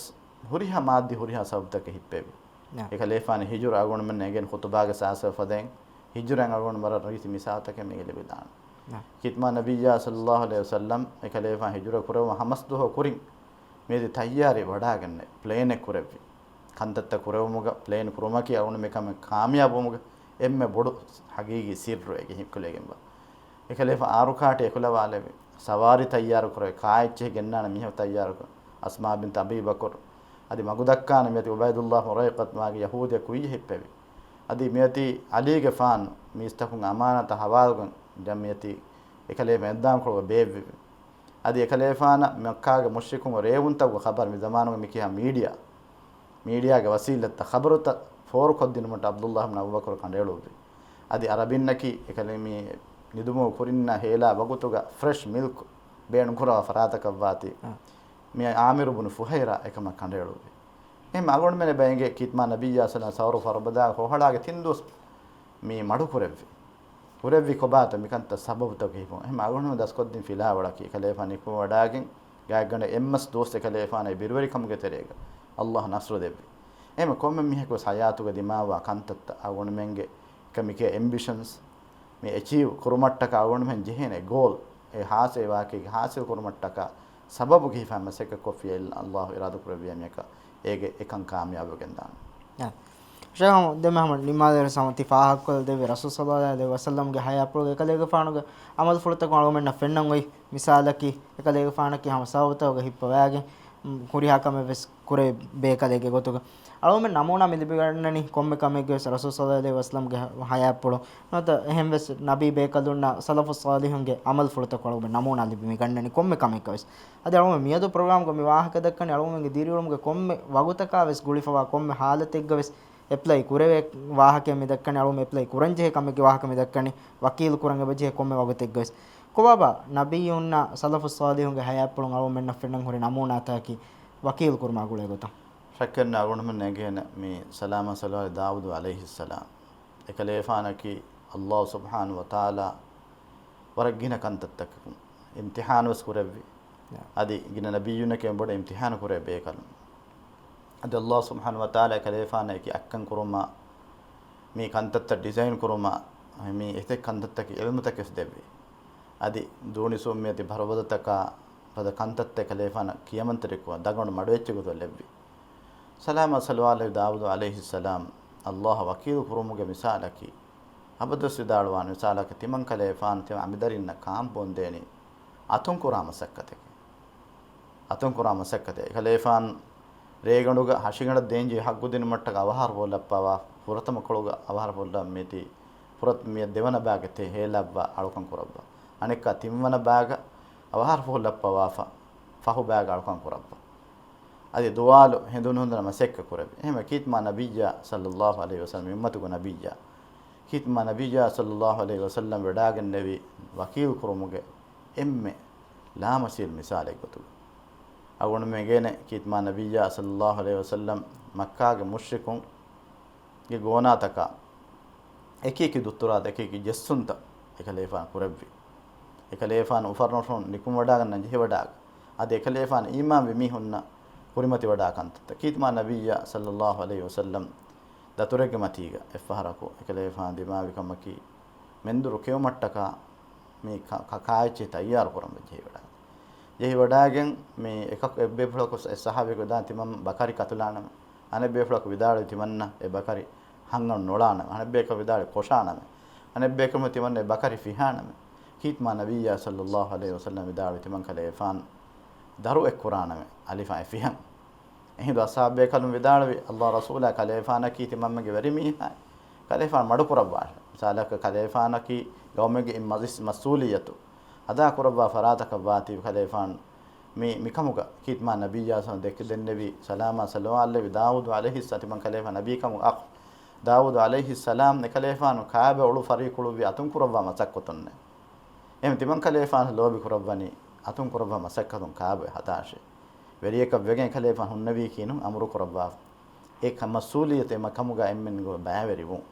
ހުރިހާ މާއްދީ ހުރިހާ ސަބަބުތަކެއް ހިއްޕެވި. ނާ. އެކަލޭފާނު ހިޖުރަ އަޅުގަނޑުމެން އެނގެން ޚުތުބާގެ ސާސަ ފަދައިން ހިޖުރައިން އަޅުގަނޑު މަރަށް ރީތި މިސާލުތަކެއް މީގެ ލިބިދާނެ. ނާ. ޚިދްމާ ނަބިއްޔާ ޞައްލައްލާހު ޢަލައިހި ވަސައްލަމް އެކަލޭފާނު ހިޖުރަ ކުރެވުމަށް ހަމަސްދުވަހު ކުރިން މިއަދި ތައްޔާރީ ވަޑާގެންނެ ޕްލޭނެއް ކުރެއްވި. ކަންތައްތައް ކުރެވުމުގަ ޕްލޭން ކުރުމަކީ އަޅުގަނޑު މިކަމެއް ކާމިޔާބުވުމުގެ އެންމެ ބޮޑު ޙަޤީޤީ ސިއްރު އޭގެ ހިތްކުލެގެންވާ. އެކަލޭފާނު އާރުކާޓެއް އެކުލަވާލެވި. ސަވާރީ ތައްޔާރު ކުރެވި. ކާއެއްޗެހި ގެންނާނެ މީހަކު ތައްޔާރުކޮށް. އަސްމާ ބިންތު އަބީ ބަކުރު. އަދި މަގު ދައްކާނެ މިއަދި އުބައިދުﷲ މުރައިޤަތު މާގެ ޔަހޫދިޔަ ކުއްޔަށް ހިއްޕެވި. އަދި މިއަދި ޢަލީގެފާނު މީސްތަކުން އަމާނަތަށް ހަވާލުކޮށް މިއަދި އެކަލޭފާނު އެއްދާންކޮޅުގަ ބޭއްވި. އަދި އެކަލޭފާނަށް މައްކާގެ މުޝްރިކުންގެ ރޭވުންތަކުގެ ޚަބަރު މި ޒަމާނުގެ މިކިހާ މީޑިއާ، މީޑިއާގެ ވަސީލަތްތައް ޚަބަރުތައް ފޯރުކޮށްދިނުމަށް ޢަބްދުﷲ ބިން އަބޫބަކުރު ކަނޑައެޅުއްވި. އަދި ޢަރަބިންނަކީ އެކަލޭ މި ނިދުމުގެ ކުރިންނާ ހޭލާ ވަގުތުގަ ފްރެޝް މިލްކް ބޭނުންކުރަވާ ފަރާތަކަށްވާތީ، އާ. މި ޢާމިރު ބުނު ފުހައިރާ އެކަމަށް ކަނޑައެޅުއްވި. އެހެން އަޅުގަނޑުމެން އެބައިނގޭ ޚިދްމާ ނަބިއްޔާ ޞައްލައްލާހު ޢަލައިހި ވަސައްލަމް ސަވަރު ފަރުބަދާ ހޮހަޅާގެ ތިން ދުވަސް މި މަޑުކުރެއްވި. ކުރެއްވި ކޮބާތޯ މިކަންތައް ސަބަބުތަކު ހިފުން. އެހެން އަޅުގަނޑު ދަސްކޮށްދިން ފިލާވަޅަކީ އެކަލޭފާނު ނިކުމެވަޑާގެން ގާތްގަނޑަށް އެއްމަސް ދުވަސް އެކަލޭފާނަށް ބިރުވެރިކަމުގެ ތެރޭގަ އައްލާހު ނަޞްރު ދެއްވި. އެހެން ކޮންމެ މީހަކުވެސް ޙަޔާތުގަ ދިމާވާ ކަންތައްތައް އަޅުގަނޑުމެންގެ ކަމެކޭ އެމްބިޝަންސް މި އެޗީވް ކުރުމަށްޓަކާ އަޅުގަނޑުމެން ޖެހޭނެ ގޯލް، އެ ހާސިލް ވާކީގެ ހާސިލް ކުރުމަށްޓަކާ ސަބަބުގެ ހިފާ މަސައްކަތް ކޮށްފިޔަ އައްލާހު އިރާދަ ކުރެއްވިޔާ މިއަކަށް އޭގެ އެކަން ކާމިޔާބުވެގެން ދާނެ. އާ. ޝޭޚް ދެން ހަމަ ނިމާލެވެ ސަމަތި ފާހަގަކޮށް ދެއްވި ރަސޫލު ޞައްލައްލާހު ޢަލައިހި ވަސައްލަމްގެ ޙަޔާތްޕުޅުގެ އެކަލޭގެފާނުގެ ޢަމަލުފުޅުތަކުން އަޅުގަނޑަށް ފެންނަން އޮތް މިސާލަކީ، އެކަލޭގެފާނަކީ ހަމަ ސަބަބުތަކުގަ ހިއްޕަވާގެން، މް، ހުރިހާ ކަމެއް ވެސް ކުރެވި ބޭކަލެއްގެ ގޮތުގަ. އަޅުގަނޑުމެން ނަމޫނާ މި ލިބިގަންނަނީ ކޮންމެ ކަމެއްގެ ވެސް ރަސޫލު ޞައްލައްލާހު ޢަލައިހި ވަސައްލަމްގެ ޙަ-، ޙަޔާތްޕުޅު. ނުވަތަ އެހެން ވެސް ނަބީ ބޭކަލުންނާ ސަލަފު ޞާލިޙުންގެ ޢަމަލުފުޅުތަކުން އަޅުގަނޑުމެން ނަމޫނާ ލިބި މި ގަންނަނީ ކޮންމެ ކަމެއްގަ ވެސް. އަދި އަޅުގަނޑުމެން މިއަދު ޕްރޮގްރާމްގަ މި ވާހަކަ ދައްކަނީ އަޅުގަނޑުމެންގެ ދިރިއުޅުމުގެ ކޮންމެ ވަގުތަކާ ވެސް ގުޅިފަވާ ކޮންމެ ޙާލަތެއްގަ ވެސް އެޕްލައި ކުރެވޭ ވާހަކައެއް މި ދައްކަނީ، އަޅުގަނޑު އެޕްލައި ކުރަންޖެހޭ ކަމެއްގެ ވާހަކަ މި ދައްކަނީ، ވަކީލު ކުރަން އެބަޖެހޭ ކޮންމެ ވަގުތެއްގަވެސް. ކޮބާބާ، ނަބިއްޔުންނާ ސަލަފުއް ޞާލިޙުންގެ ޙަޔާތްޕުޅުން އަޅުގަނޑުމެންނަށް ފެންނަން ހުރި ނަމޫނާތަކަކީ ވަކީލު ކުރުމާ ގުޅޭ ގޮތަށް؟ ޝައްކެއް ނެތް، އަޅުގަނޑުމެން އެނގޭނެ މި ސަލާމާ ޞަލަވާތް ދާވޫދު ޢަލައިހިއްސަލާމް. އެކަލޭފާނަކީ ﷲ ސުބްޙާނަހޫ ވަތަޢާލާ ވަރަށް ގިނަ ކަންތައްތަކަކުން އިމްތިޙާނު ވެސް ކުރެއްވި. އަދި ގިނަ ނަބިއްޔުންނަކީ ބޮޑަށް އިމްތިޙާނު ކުރޭ ބޭކަލުން. އަދި ﷲ ސުބްޙާނަހޫ ވަތަޢާލާ އެކަލޭފާނަށް އެކި އައްކަން ކުރުމާ، މި ކަންތައްތައް ޑިޒައިން ކުރުމާ، މި އެތައް ކަންތައްތަކެއް ޢިލްމުތަކެއް ވެސް ދެއްވި. އަދި ދޫނިސުން މިއޮތީ ބަރުބަދަތަކާ ފަދަ ކަންތައްތައް އެކަލޭފާނަށް ކިޔަމަންތެރިކޮށް ދަގަނޑު މަޑުއެއްޗެއް ގޮތަށް ލެއްވި. ސަލާމާ ޞަލަވާތް ދާވޫދު ޢަލައިހިއްސަލާމް ﷲ އަށް ވަކީލު ކުރުމުގެ މިސާލަކީ، އަބަދުވެސް ވިދާޅުވާނެ މިސާލަކަށް، ތިމަން ކަލޭފާނު ތިމަން އަނބިދަރިންނަށް ކާން ބޯންދޭނީ އަތުން ކުރާ މަސައްކަތެކޭ. އަތުން ކުރާ މަސައްކަތެއް. އެކަލޭފާން ރޭގަނޑުގަ ހަށިގަނޑަށް ދޭންޖެހޭ ހައްގު ދިނުމަށްޓަކައި އަވަހާރަ ފޯ ލައްޕަވާ، ފުރަތަމަ ކޮޅުގަ އަވަހާރަ ފޯ ލައް މީތި، ފުރަތަމަ މިއަށް ދެވަނަ ބާގެ ތެ ހޭލައްވާ އަޅުކަން ކުރައްވާ. އަނެއްކާ ތިންވަނަ ބާގަ އަވަހާރަ ފޯ ލައްޕަވާފަ، ފަހު ބާގަ އަޅުކަން ކުރައްވާ. އަދި ދުވާލު ހެނދުނު ހެނދުނަށް މަސައްކަތް ކުރެވި. އެހެންވެ ކީތު މާ ނަބިއްޔާ ޞައްލައްލާހު ޢަލައިހި ވަސައްލަމް މި އުއްމަތުގެ ނަބިއްޔާ. ކީތު މާ ނަބިއްޔާ ޞައްލައްލާހު ޢަލައިހި ވަސައްލަމް ވެޑާގެންނެވި ވަކީލު ކުރުމުގެ އެންމެ ލާމަސީލު މިސާލެއް ގޮތުގަ. އަޅުގަނޑުމެން އެނގޭނެ ކީތު މާ ނަބިއްޔާ ޞައްލައްލާހު ޢަލައިހި ވަސައްލަމް މައްކާގެ މުޝްރިކުން ގެ ގޯނާތަކާ އެކި އެކި ދުއްތުރާދަ އެކި އެކި ޖެއްސުންތައް އެކަލޭފާނު ކުރެއްވި. އެކަލޭފާނު އުފަށްރަށުން ނިކުމެވަޑާގަންނަން ޖެހިވަޑާގަ. އަދި އެކަލޭފާނު އީމާންވި މީހުންނަށް ކުރިމަތިވަޑާ ކަންތައްތައް. ކީތު މާ ނަބިއްޔާ ޞައްލައްލާހު ޢަލައިހި ވަސައްލަމް ދަތުރެއްގެ މަތީގަ އެއްފަހަރަކު އެކަލޭފާނު ދިމާވި ކަމަކީ، މެންދުރު ކެއުމަށްޓަކާ މި ކަ-، ކަ-، ކާއެއްޗެއް ތައްޔާރު ކުރަން ވެއްޖެ ހިވަޑާ. ޖެހިވަޑާގެން މި އެކަކު އެއްބޭފުޅަކު އެއް ސަހާބީ ވެދާން ތިމަން ބަކަރި ކަތުލާނަމެ. އަނެއްބޭފުޅަކު ވިދާޅުވި ތިމަންނަ އެ ބަކަރި ހަނގަން ނޮޅާނަމެ. އަނެއްބޭކަކު ވިދާޅުވި ކޮށާނަމެ. އަނެއްބޭކަމު ތިމަންނަ އެ ބަކަރި ފިހާނަމެ. ކީތު މާ ނަބިއްޔާ ޞައްލައްލާހު ޢަލައިހި ވަސައްލަމް ވިދާޅުވި ތިމަން ކަލޭފާން ދަރުއެއް ކުރާނަމެ. އަލިފާން އެ ފިހަން. އެހިނދު އަޞްޙާބޭކަލުން ވިދާޅުވި، ﷲ ރަސޫލާ ކަލޭފާނަކީ ތިމަންމެންގެ ވެރި މީހާ. ކަލޭފާން މަޑުކުރައްވާށެ. މިސާލަކަށް ކަލޭފާނަކީ ގައުމެއްގެ އިން މަޖިސް މަސްއޫލިއްޔަތު އަދާކުރައްވާ ފަރާތަކަށް ވާތީ ކަލޭފާން މި، މިކަމުގަ ކީތު މާ ނަބިއްޔާ ސަލަމް ދެކެ ދެންނެވި ސަލާމާ ސަލަވާލެއް ދާވޫދު ޢަލައިހިއްސަ ތިމަން ކަލޭފާން ނަބީކަމުގެ އަޚް ދާވޫދު ޢަލައިހިއްސަލާމް އެކަލޭފާނު ކާބަ އުޅު ފަރީ ކުޅުއްވި އަތުން ކުރައްވާ މަސައްކަތުންނެ. އެހެން ތިމަން ކަލޭފާނު ލޯބި ކުރައްވަނީ އަތުން ކުރައްވާ މަސައްކަތުން ކާބަ ހަތާށޭ. ވެރިޔަކަށް ވެގެން ކަލޭފާނު ހުންނެވީކީނު އަމުރު ކުރައްވާ. އެ ކަ-، މަސްއޫލިއްޔަތު އެ މަ-، ކަމުގަ އެންމެންގެ ބައިވެރިވުން.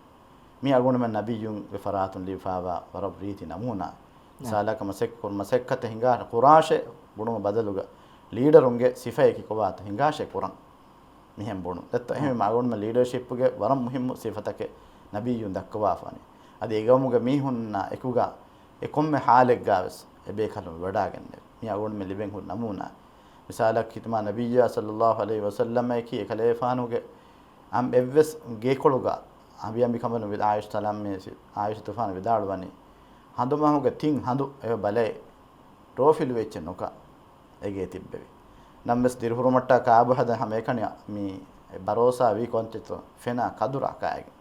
މި އަޅުގަނޑުމެން ނަބިއްޔުންގެ ފަރާތުން ލިބިފާވާ ވަރަށް ރީތި ނަމޫނާ. މިސާލަކަށް މަސައްކަތް ކުރު-، މަސައްކަތެއް ހިނގާ ކުރާށޭ ބުނުމަށް ބަދަލުގަ ލީޑަރުންގެ ސިފައެއް ކިކޮބާތަ ހިނގާށޭ ކުރަން. މިހެން ބުނު. ދެއްތޯ އެހެންވީމަ އަޅުގަނޑުމެން ލީޑަރޝިޕްގެ ވަރަށް މުހިއްމު ސިފަތަކެއް ނަބިއްޔުން ދައްކަވާފާނެ. އަދި އެގައުމުގެ މީހުންނާ އެކުގަ އެ ކޮންމެ ހާލެއްގަވެސް އެބޭކަލުން ވެވަޑާގެންނެވި. މި އަޅުގަނޑުމެން ލިބެން ހުރި ނަމޫނާ. މިސާލަކަށް ކީތު މާ ނަބިއްޔާ ޞައްލައްލާހު ޢަލައިހި ވަސައްލަމައަކީ އެކަލޭފާނުގެ އަމް އެއްވެސް ގޭކޮޅުގަ އަނބިއަނބިކަނބަލުން ވިދާ-، ޢާއިޝަތު ސަލާމް މީސި-، ޢާއިޝަތުފާނު ވިދާޅުވަނީ، ހަނދުމަހުގެ ތިން ހަނދު އެބަ ބަލައި ޓްރޯފިލު އެއްޗެއް ނުކާ އެގޭ ތިއްބެވި. ނަމަވެސް ދިރިހުރުމަށްޓަކާ ކާބަ ހަދަން ހަމައެކަނި މި ބަރޯސާ ވީ ކޮންޗެއްތޯ ފެނާ ކަދުރާ ކާއިގެން.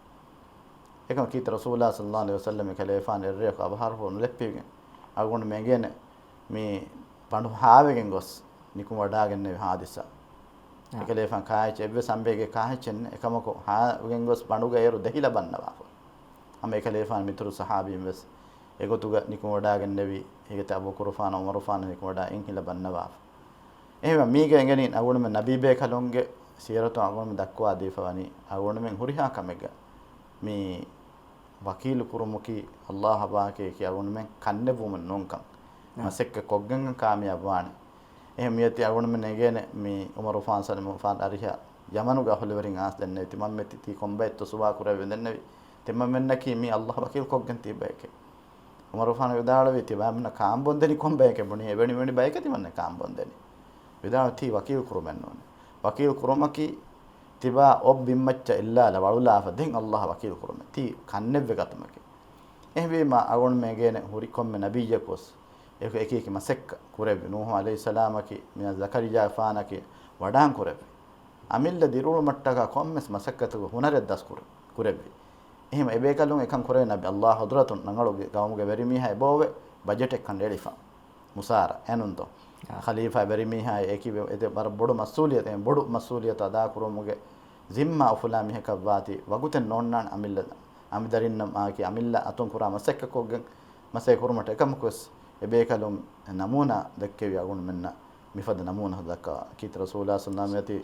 އެކަމަކީ ރަސޫލާ ޞައްލައްލާހު ޢަލައިހި ވަސައްލަމް ކަލޭފާނު އެއްރެއަކު އަވަހާރަފުޅު ނުލެއްޕިގެން އަޅުގަނޑު އެނގޭނެ މި ބަނޑު ހާވެގެން ގޮސް ނިކުމެވަޑާގެންނެވި ހާދިސާ. އެކަލޭފާނު ކާއެއްޗެއް އެއްވެސް އަނބެއްގެ ކާއެއްޗެއް ނެތް. އެކަމަކު ހާވެގެން ގޮސް ބަނޑުގަ އޭރު ދެހިލަ ބަންނަވާފަ. ހަމަ އެކަލޭފާނު މިތުރު ސަހާބީން ވެސް އެގޮތުގަ ނިކުމެވަޑާގެންނެވި. އޭގެތެރޭ އަބޫބަކުރުފާނު ޢުމަރުފާނު ނިކުމެވަޑާ އިން ހިލަ ބަންނަވާފަ. އެހެންވެ މީގަ އެނގެނީ އަޅުގަނޑުމެން ނަބީބޭކަލުންގެ ސީރަތު އަޅުގަނޑުމެން ދައްކަވާ ދީފަވަނީ އަޅުގަނޑުމެން ހުރިހާ ކަމެއްގަ މި ވަކީލު ކުރުމަކީ ﷲ އަށް ބާކީއަކީ އަޅުގަނޑުމެން ކަންނެއްވުމެއް ނޫންކަން. ނަ. މަސައްކަތް ކޮށްގެން ކާމިޔާބު ވާނެ. އެހެން މިއޮތީ އަޅުގަނޑުމެން އެނގޭނެ މި ޢުމަރު ފާން ސަލަމު ފާން އަރިހަށް ޔަމަނުގެ އަހުލުވެރިން އާސް ދެންނެވި ތިމަންމެ ތި ކޮންބައެއްތޯ ސުވާ ކުރެވި ދެންނެވި. ތިމަންމެންނަކީ މީ ﷲ ވަކީލު ކޮށްގެން ތިބި ބައެކޭ. ޢުމަރު ފާނު ވިދާޅުވީ ތިބާމެންނަށް ކާން ބޮންދެނީ ކޮން ބަޔެކޭ ބުނީ އެވެނި ވެނި ބަޔެކޭ ތިމަންނަ ކާން ބޮންދެނީ. ވިދާޅު ތީ ވަކީލު ކުރުމެއް ނޫނޭ. ވަކީލު ކުރުމަކީ ތިބާ އޮށް ބިންމައްޗަށް އެއްލާލަ ވަޅުލާފަ ދެން ﷲ ވަކީލު ކުރުމެއް. ތީ ކަންނެއްވެ ގަތުމެކޭ. އެހެންވީމަ އަޅުގަނޑުމެން އެނގޭނެ ހުރި ކޮންމެ ނަބިއްޔަކު ވެސް އެކު އެކި އެކި މަސައްކަތް ކުރެއްވި. ނޫޙު ޢަލައިހިއްސަލާމަކީ މި ޒަކަރިއްޔާ ފާނަކީ ވަޑާން ކުރެއްވި. އަމިއްލަ ދިރިއުޅުމަށްޓަކާ ކޮންމެސް މަސައްކަތަކު ހުނަރެއް ދަސް ކުރ-، ކުރެއްވި. އެހެން އެބޭކަލުން އެކަން ކުރެވި ނަބި ﷲ ޙަޟްރަތުން ރަނގަޅު ގައުމުގެ ވެރިމީހާ އެބައޮވެ ބަޖެޓެއް ކަނޑައެޅިފަ. މުސާރަ އެނުންތޯ؟ އާ. ޚަލީފާ ވެރިމީހާ އެކި ވެ-، އެދެ ވަރަށް ބޮޑު މަސްއޫލިއްޔަތެއް، ބޮޑު މަސްއޫލިއްޔަތު އަދާކުރުމުގެ ޒިންމާ އުފުލާ މީހަކަށް ވާތީ، ވަގުތެއް ނޯންނާނެ އަމިއްލަ، އަނބިދަރިންނަށް މާކި އަމިއްލަ އަތުން ކުރާ މަސައްކަތް ކޮށްގެން މަސައްކަތް ކުރުމަށް އެކަމަކުވެސް ބޭކަލުން ނަމޫނާ ދެއްކެވި އަގުން މެންނަ މިފަދަ ނަމޫނާ ދައްކާ. ކީތި ރަސޫލާ ސައްލަމާ މިއޮތީ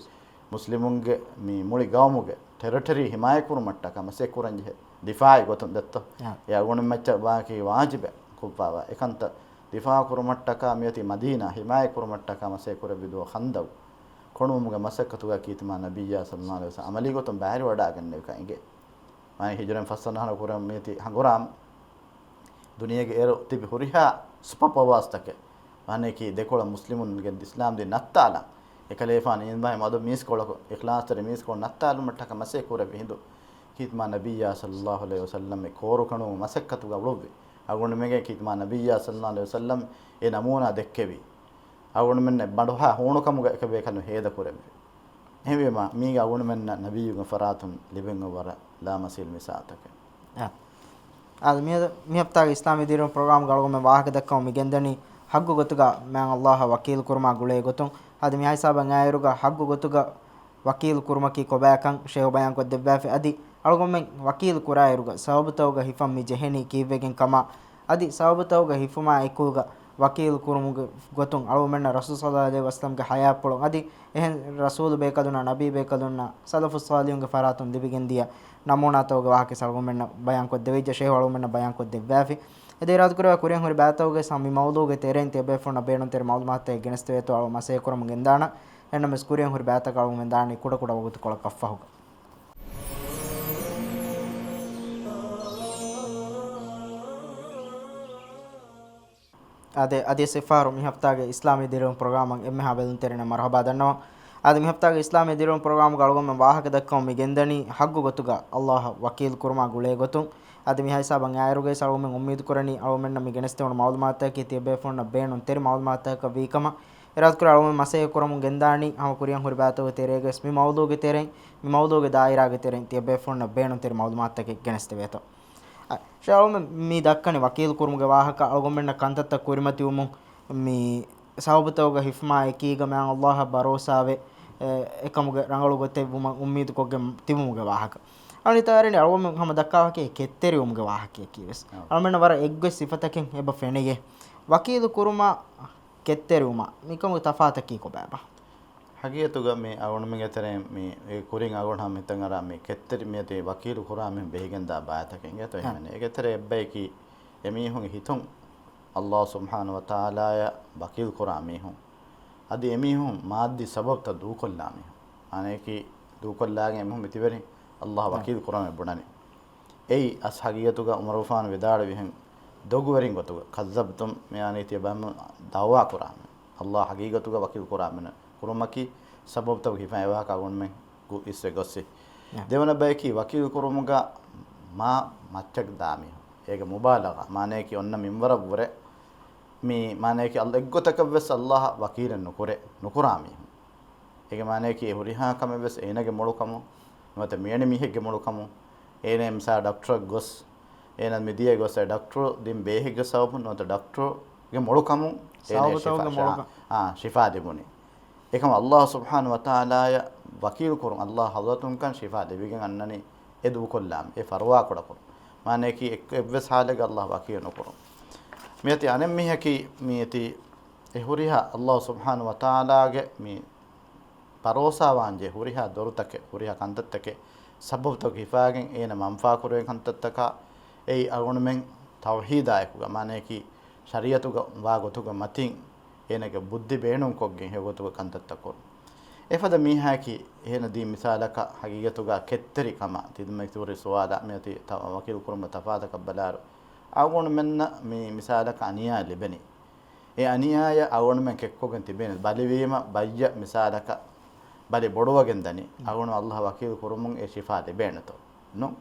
މުސްލިމުންގެ މި މުޅި ގައުމުގެ ޓެރިޓަރީ ހިމާޔަތް ކުރުމަށްޓަކާ މަސައްކަތް ކުރަން ޖެހޭ. ދިފާއީ ގޮތުން ދެއްތޯ؟ އާ. އެ އަގުން މައްޗަށް ވާކީ ވާޖިބެއް ކުއްވާވާ. އެކަންތައް ދިފާ ކުރުމަށްޓަކާ މިއޮތީ މަދީނާ ހިމާޔަތް ކުރުމަށްޓަކާ މަސައްކަތް ކުރެއްވި ދުވަހު ޚަންދަގު ކޮނުވުމުގެ މަސައްކަތުގަ ކީތި މާ ނަބިއްޔާ ސައްލައްލާހު ޢަލައިހި ވަސައްލަމް ޢަމަލީ ގޮތުން ބައިވެރިވަޑައިގެންނެވިކަން އެނގޭ. މާ ހިޖުރައިން ފަސްވަނަ އަހަރު ކުރަން މިއޮތީ ހަނގުރާމަ. ދުނިޔޭގެ އޭރު ތިބި ހުރިހާ ސުޕަ ޕަވާސްތަކެއް ވާނެކީ ދެކޮޅަށް މުސްލިމުންގެ އިސްލާމްދީން ނައްތާލަން. އެކަލޭފާނު އިން ބަހެއް މަދު މީސްކޮޅަކު، އިޚްލާޞްތެރި މީސްކޮޅު ނައްތާލުމަށްޓަކާ މަސައްކަތް ކުރެއްވި ހިނދު ކީތި މާ ނަބިއްޔާ ސައްލައްލާހު ޢަލައިހި ވަސައްލަމް އެ ކޯރު ކޮނުވުމުގެ މަސައްކަތުގަ އުޅުއްވި. އަގުންމެންގެ ކީތި މާ ނަބިއްޔާ ސައްލައްލާހު ޢަލައިހި ވަސައްލަމް އެ ނަމޫނާ ދެއްކެވި. އަގުންމެންނަށް ބަނޑުހާ ހޫނުކަމުގަ އެކަ ބޭކަލުން ހޭދަ ކުރެއްވި. އެހެންވީމާ، މީގެ އަގުންމެންނަށް ނަބިއްޔުގެ ފަރާތުން ލިބެން އޮއްވަރަށް ލާމަސީލް މިސާލުތަކެއް. އާ. އާދެ، މިއަދު، މި ހަފްތާގެ އިސްލާމީ ދިރިއުޅުން ޕްރޮގްރާމްގަ އަޅުގަނޑުމެން ވާހަކަ ދައްކަމުން މި ގެންދަނީ ހައްގު ގޮތުގަ މާތް ﷲ އަށް ވަކީލު ކުރުމާ ގުޅޭ ގޮތުން. އަދި މި ހިސާބަށް އާއިރުގަ ހައްގު ގޮތުގަ ވަކީލު ކުރުމަކީ ކޮބާކަން ޝޭހު ބަޔާންކޮށްދެއްވާފި. އަދި އަޅުގަނޑުމެން ވަކީލު ކުރާއިރުގަ ސަބަބުތަކުގަ ހިފަން މި ޖެހެނީ ކީއްވެގެން ކަމާ، އަދި ސަބަބުތަކުގަ ހިފުމާ އެކުގަ ވަކީލު ކުރުމުގެ ގޮތުން އަޅުގަނޑުމެންނަށް ރަސޫލު ޞައްލައްލާހު ޢަލައިހި ވަސައްލަމްގެ ޙަޔާތްޕުޅުން އަދި އެހެން ރަސޫލު ބޭކަލުންނާ ނަބީ ބޭކަލުންނާ ސަލަފުއް ޞާލިޙުންގެ ފަރާތުން ލިބިގެންދިޔަ ނަމޫނާތަކުގެ ވާހަކަ އަޅުގަނޑުމެންނަށް ބަޔާންކޮށްދެވިއްޖެ، ޝޭހު އަޅުގަނޑުމެންނަށް ބަޔާންކޮށްދެއްވާފި. އެދޭ އިރާދަކުރެއްވި ކުރިއަށް ހުރި ބައިތަކުގެ ސަ-، މި މައުޟޫގެ ތެރެއިން ތިޔަބޭފުޅުންނަށް ބޭނުންތެރި މަޢުލޫމާތުތަކެއް ގެނެސްދެވޭތޯ އަޅު މަސައްކަތް ކުރަމުން ގެންދާނަން. އެހެންނަމަވެސް ކުރިއަށް ހުރި ބައިތަކަށް އަޅުގަނޑުމެން ދާނީ ކުޑަކުޑަ ވަގުތުކޮޅަކަށްފަހުގަ. އާދެ، އަދިވެސް އެއްފަހަރު މި ހަފްތާގެ އިސްލާމީ ދިރިއުޅުން ޕްރޮގްރާމަށް އެންމެހާ ބެލުންތެރިންނަށް މަރުޙަބާ ދަންނަވަން. އަދި މި ހަފްތާގެ އިސްލާމީ ދިރިއުޅުން ޕްރޮގްރާމުގަ އަޅުގަނޑުމެން ވާހަކަ ދައްކަމުން މި ގެންދަނީ ހައްގު ގޮތުގަ ﷲ އަށް ވަކީލު ކުރުމާ ގުޅޭ ގޮތުން. އަދި މި ހިސާބަށް އާއިރުގައި އަޅުގަނޑުމެން އުއްމީދު ކުރަނީ އަޅުގަނޑުމެންނަށް މި ގެނެސްދެވުނު މަޢުލޫމާތުތަކަކީ ތިޔަބޭފުޅުންނަށް ބޭނުންތެރި މަޢުލޫމާތުތަކަކަށް ވީކަމަށް އިރާދަކުރެ އަޅުގަނޑުމެން މަސައްކަތް ކުރަމުން ގެންދާނީ ހަމަ ކުރިއަށް ހުރި ބައިތަކުގެ ތެރޭގައި ވެސް މި މައުޟޫގެ ތެރެއިން، މި މައުޟޫގެ ދާއިރާގެ ތެރެއިން ތިޔަބޭފުޅުންނަށް ބޭނުންތެރި މަޢުލޫމާތުތަކެއް ގެނެސްދެވޭތޯ. އަ، ޝޭހު އަޅުގަނޑުމެން މި ދައްކަނީ ވަކީލު ކުރުމުގެ ވާހަކަ އަޅުގަނޑުމެންނަށް ކަންތައްތައް ކުރިމަތިވުމުން މި ސަބަބުތަކުގަ ހިފުމާ އެކީގަ މާތް ﷲ އަށް ބަރޯސާވެ، އެ، އެކަމުގެ ރަނގަޅު ގޮތެއް ވުމަށް އުއްމީދުކޮށްގެން ތިބުމުގެ ވާހަކަ. އަނެއް ތާރިން އަޅުގަނޑުމެން ހަމަ ދައްކާ ވާހަކައެއް ކެތްތެރިވުމުގެ ވާހަކައެއް ކީވެސް. އަޅުގަނޑުމެންނަށް ވަރަށް އެއްގޮތް ސިފަތަކެއް އެބަ ފެނިގެން. ވަކީލު ކުރުމާ ކެތްތެރިވުމާ މިކަމުގެ ތަފާތަކީ ކޮބާބާ؟ ހަގީގަތުގަ މި އަޅުގަނޑުމެންގެ ތެރެއިން މި ކުރިން އަޅުގަނޑު ހަމަ ހިތަށް އަރާ މި ކެތްތެރި މިއޮތީ ވަކީލު ކުރާ މީހުން ބެހިގެންދާ ބައިތަކެއް އިނގޭތޯ އެހެން. އެގެ ތެރޭ އެއްބަޔަކީ އެމީހުންގެ ހިތުން ﷲ ސުބްޙާނަހޫ ވަތަޢާލާއަށް ވަކީލު ކުރާ މީހުން. އަދި އެމީހުން މާއްދީ ސަބަބުތައް ދޫކޮށްލާ މީހުން. އަނެކީ ދޫކޮށްލާގެން އެމީހުން މިތިބެރިން ﷲ އަށް ވަކީލު ކުރަން ބުނަނީ. އެއީ އަސް ހަގީގަތުގަ ޢުމަރު ގަފާރު ވިދާޅުވިހެން ދޮގުވެރިން ގޮތުގަ، ކައްޒަބްތުމް މި އަނެކީ ތިޔަބައިމީހުން ދަޢުވާ ކުރާ މީހުން. ﷲ އަށް ހަގީގަތުގަ ވަކީލު ކުރާ މީހުން ކުރުމަކީ ސަބަބުތައް ހިފަން އެވާހަކަ އަޅުގަނޑުމެން ގު އިސްވެ ގޮއްސި. ދެވަނަ ބަޔަކީ ވަކީލު ކުރުމުގަ މާ މައްޗަށް ދާ މީހުން. އޭގެ މުބާލަޣާ، މާނަޔަކީ އޮންނަ މިންވަރަށްވުރެ މި މާނަޔަކީ އަލް އެއްގޮތަކަށްވެސް ﷲ އަށް ވަކީލެއް ނުކުރޭ، ނުކުރާ މީހުން. އޭގެ މާނަޔަކީ އެ ހުރިހާ ކަމެއްވެސް އޭނަގެ މޮޅުކަމުން ނުވަތަ މިވެނި މީހެއްގެ މޮޅުކަމުން، އޭނަ މިސާ ޑޮކްޓަރަށް ގޮސް، އޭނަ މިދިޔަ ގޮސް އެ ޑޮކްޓަރު ދިން ބޭހެއްގެ ސަބަބުން ނުވަތަ ޑޮކްޓަރުގެ މޮޅުކަމުން އޭނަ ޝިފާ، ޝިފާ ދިނުނީ. އެކަމަ ﷲ ސުބްޙާނަހޫ ވަތަޢާލާއަށް ވަކީލު ކުރުން، ﷲ ޙަޟްރަތުން ކަން ޝިފާ ދެވިގެން އަންނަނީ އެ ދޫކޮށްލާމެ، އެ ފަރުވާ ކުޑަކުރުން. މާނަޔަކީ އެއް، އެއްވެސް ޙާލެއްގަ ﷲ އަށް ވަކީލު ނުކުރުން. މިއޮތީ އަނެއް މީހަކީ، މިއޮތީ އެ ހުރިހާ ﷲ ސުބްޙާނަހޫ ވަތަޢާލާގެ މި ބަރޯސާވާންޖެހޭ ހުރިހާ ދޮރުތަކެއް، ހުރިހާ ކަންތައްތަކެއް، ސަބަބުތަކު ހިފާގެން އޭނަ މަންފާކުރެވޭ ކަންތައްތަކާ، އެއީ އަޅުގަނޑުމެން ތައުޙީދާއެކުގަ، މާނަޔަކީ ޝަރީޢަތުގަ ވާ ގޮތުގެ މަތިން އޭނަގެ ބުއްދި ބޭނުންކޮށްގެން ހެޔޮގޮތުގެ ކަންތައްތައް ކުރުން. އެފަދަ މީހާއަކީ އޭނަ ދީ މިސާލަކަށް ހަގީގަތުގަ ކެތްތެރިކަމަށް ތިދުމަތި ހުރި ސުވާލާ މިއޮތީ ތަ-، ވަކީލު ކުރުމުގެ ތަފާތަކަށް ބަލާއިރު، އަޅުގަނޑުމެންނަށް މި މިސާލަކަށް އަނިޔާ ލިބެނީ. އެ އަނިޔާޔަށް އަޅުގަނޑުމެން ކެއްކޮށްގެން ތިބޭނެ. ބަލިވީމަ ބައްޔަށް މިސާލަކަށް ބަލި ބޮޑުވަގެން ދަނީ، އަޅުގަނޑު ﷲ އަށް ވަކީލު ކުރުމުން އެ ޝިފާ ލިބޭނެތޯ؟ ނޫން.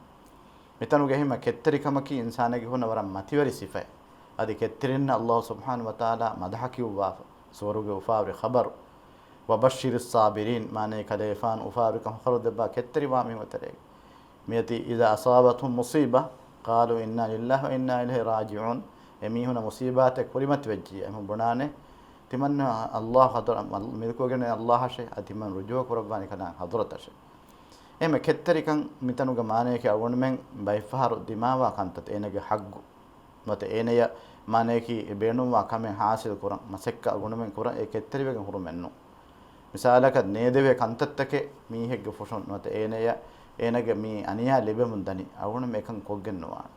މިތަނުގަ އެހެންމަ ކެތްތެރިކަމަކީ އިންސާނެއްގެ ހުންނަ ވަރަށް މަތިވެރި ސިފައެއް. އަދި ކެތްތެރިންނަށް ﷲ ސުބްޙާނަހޫ ވަތަޢާލާ މަދަޙަ ކިޔުއްވާފަ، ސުވަރުގެ އުފާވެރި ޚަބަރު. وَبَشِّرِ الصَّابِرِينَ، މާނައީ ކަލޭފާނު އުފާވެރިކަން ހުށަހަޅަދެއްވާ ކެތްތެރިވާ މީހުންގެ ތެރޭގަ. މިއޮތީ إِذَا أَصَابَتْهُمْ مُصِيبَةٌ قَالُوا إِنَّا لِلَّهِ وَإِنَّا إِلَيْهِ رَاجِعُونَ. އެމީހުނަށް މުޞީބާތެއް ކުރިމަތިވެއްޖިއްޔާ، އެމީހުން ބުނާނެ، ތިމަންނަ ﷲ ޙަޟްރަ-، މިލްކުވެގެން ﷲ އަށޭ، އަދި ތިމަން ރުޖޫޢަ ކުރައްވާނީ ކަލާނގެ ޙަޟްރަތަށޭ. އެހެންމެ ކެތްތެރިކަން މިތަނުގަ މާނަޔަކީ އަޅުގަނޑުމެން ބައެއްފަހަރު ދިމާވާ ކަންތައް އޭނަގެ ޙައްޤު ނުވަތަ އޭނަޔަށް މާނަޔަކީ އެ ބޭނުންވާ ކަމެއް ހާސިލް ކުރަން މަސައްކަތް އަޅުގަނޑުމެން ކުރަން އެ ކެތްތެރިވެގެން ހުރުމެއް ނޫން. މިސާލަކަށް ނޭދެވޭ ކަންތައްތަކެއް މީހެއްގެ ފުށުން ނުވަތަ އޭނަޔަށް އޭނަގެ މި އަނިޔާ ލިބެމުން ދަނީ އަޅުގަނޑުމެން އެކަން ކޮށްގެން ނުވާނެ.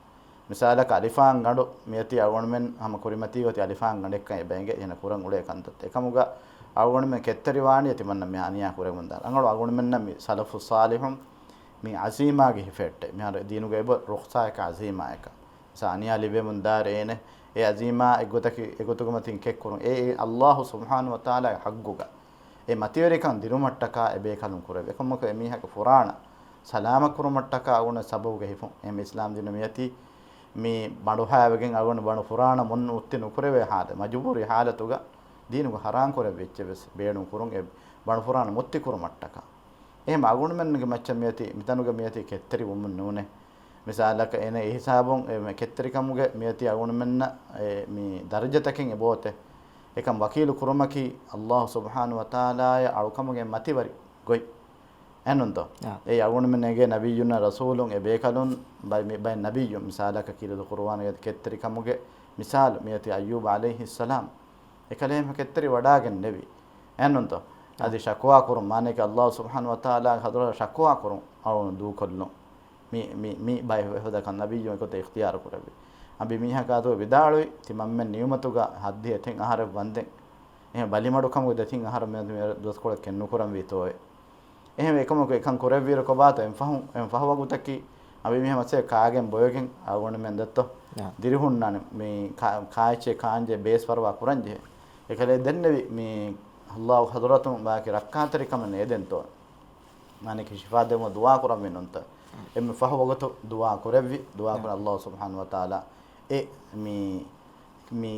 މިސާލަކަށް އަލިފާން ގަނޑު މިއޮތީ އަޅުގަނޑުމެން ހަމަ ކުރިމަތީ އޮތީ އަލިފާން ގަނޑެއްކަން އެބަ އެނގޭ އޭނަ ކުރަން އުޅޭ ކަންތައްތައް. އެކަމުގަ އަޅުގަނޑުމެން ކެތްތެރިވާނީ އޮތީ މަންނަ މި އަނިޔާ ކުރެވުން ދާ. އަނގަޅު އަޅުގަނޑުމެންނަށް މި ސަލަފު ޞާލިޙުން މި ޢަޒީމާގެ ހިފެއްޓެ. މިހާރު ދީނުގަ އެބަ ރުޚްޞާއަކަށް ޢަޒީމާއަކަށް. މިސާ އަނިޔާ ލިބެމުން ދާރެ އޭނެ. އެ ޢަޒީމާ އެއްގޮތަކީ އެގޮތުގަ މަތިން ކެއްކުރުން. އެ، އެ ﷲ ސުބްޙާނަހޫ ވަތަޢާލާގެ ޙައްޤުގަ. އެ މަތިވެރިކަން ދިރުމަށްޓަކާ އެ ބޭކަލުން ކުރެވޭ. އެކަމަކު އެ މީހަކު ފުރާނަ ސަލާމަތް ކުރުމަށްޓަކާ އަޅުގަނޑު ސަބަބުގަ ހިފުން. އެހެން އިސްލާމް ދީނު މިއަތީ މި ބަނޑުހައިވެގެން އަޅުގަނޑު ބަނޑު ފުރާނަ މުން އުއްތި ނުކުރެވޭ ޙާލަތް، މަޖުބޫރީ ޙާލަތުގަ ދީނުގަ ޙަރާން ކުރެއްވި އެއްޗެއް ވެސް ބޭނުން ކުރުން އެ ބަނޑު ފުރާނަ މުއްތި ކުރުމަށްޓަކާ. އެހެން އަޅުގަނޑުމެންގެ މައްޗަށް މިއޮތީ، މިތަނުގަ މިއޮތީ ކެތްތެރިވުމުން ނޫނޭ. މިސާލަކަށް އޭނަ އެހިސާބުން އެ މެ-، ކެތްތެރިކަމުގެ މިއޮތީ އަޅުގަނޑުމެންނަށް އެ މި ދަރަޖަތަކެއް އެބައޮތޭ. އެކަން ވަކީލު ކުރުމަކީ ﷲ ސުބްޙާނަހޫ ވަތަޢާލާއަށް އަޅުކަމުގެ މަތިވެރި ގޮތް. އެހެންނޫންތޯ؟ އާ. އެއީ އަޅުގަނޑުމެން އެނގޭ ނަބިއްޔުންނާ ރަސޫލުން އެ ބޭކަލުން ބައި-، މި ބައެއް ނަބިއްޔުން މިސާލަކަށް ކީރިތި ޤުރުއާނުގެ ކެތްތެރިކަމުގެ މިސާލު މިއޮތީ އައްޔޫބު ޢަލައިހިއްސަލާމް. އެކަލޭމެން ކެތްތެރިވަޑާގެންނެވި. އެހެންނޫންތޯ؟ އާ. އަދި ޝަކުވާ ކުރުން، މާނައަކީ ﷲ ސުބްޙާނަހޫ ވަތަޢާލާގެ ޙަޟްރަތަށް ޝަކުވާ ކުރުން އަޅުގަނޑު ދޫކޮށްލުން. މި، މި، މި ބައި ހު-، ހުދަކަށް ނަބިއްޔު އެގޮތަށް އިޚްތިޔާރު ކުރެއްވި. އަނބިމީހަކާ ދުވެ ވިދާޅުވި، ތިމަންމެން ނިޢުމަތުގަ ހައްދިހަ ތިން އަހަރެއް ވަންދެން. އެހެން ބަލިމަޑުކަމުގެ ދެތިން އަހަރު މެދު މި ދުވަސްކޮޅެއް ކެއްނުކުރަންވީތޯއޭ. އެހެން އެކަމަކު އެކަން ކުރެއްވިއިރު ކޮބާތޯ އެން ފަހު، އެން ފަހު ވަގުތަކީ އަނބިމީހާ މައްޗަށް ކާގެން ބޮއެގެން އަޅުގަނޑުމެން ދެއްތޯ އާ. ދިރިހުންނާނެ މި ކާ-، ކާއެއްޗެއް ކާންޖެ ބޭސް ފަރުވާ ކުރަންޖެހޭ. އެކަލޭ ދެންނެވި މި ﷲ ޙަޟްރަތުން ބާކި ރައްކާތެރިކަމެއް ނޭދެންތޯ. މާނައަކީ ޝިފާ ދެމުން ދުޢާ ކުރަންވީ ނޫންތަ؟ އެންމެ ފަހު ވަގުތު ދުޢާ ކުރެއްވި، ދުޢާ ކުރަން ﷲ ސުބްޙާނަހޫ ވަތަޢާލާ އެ މި، މި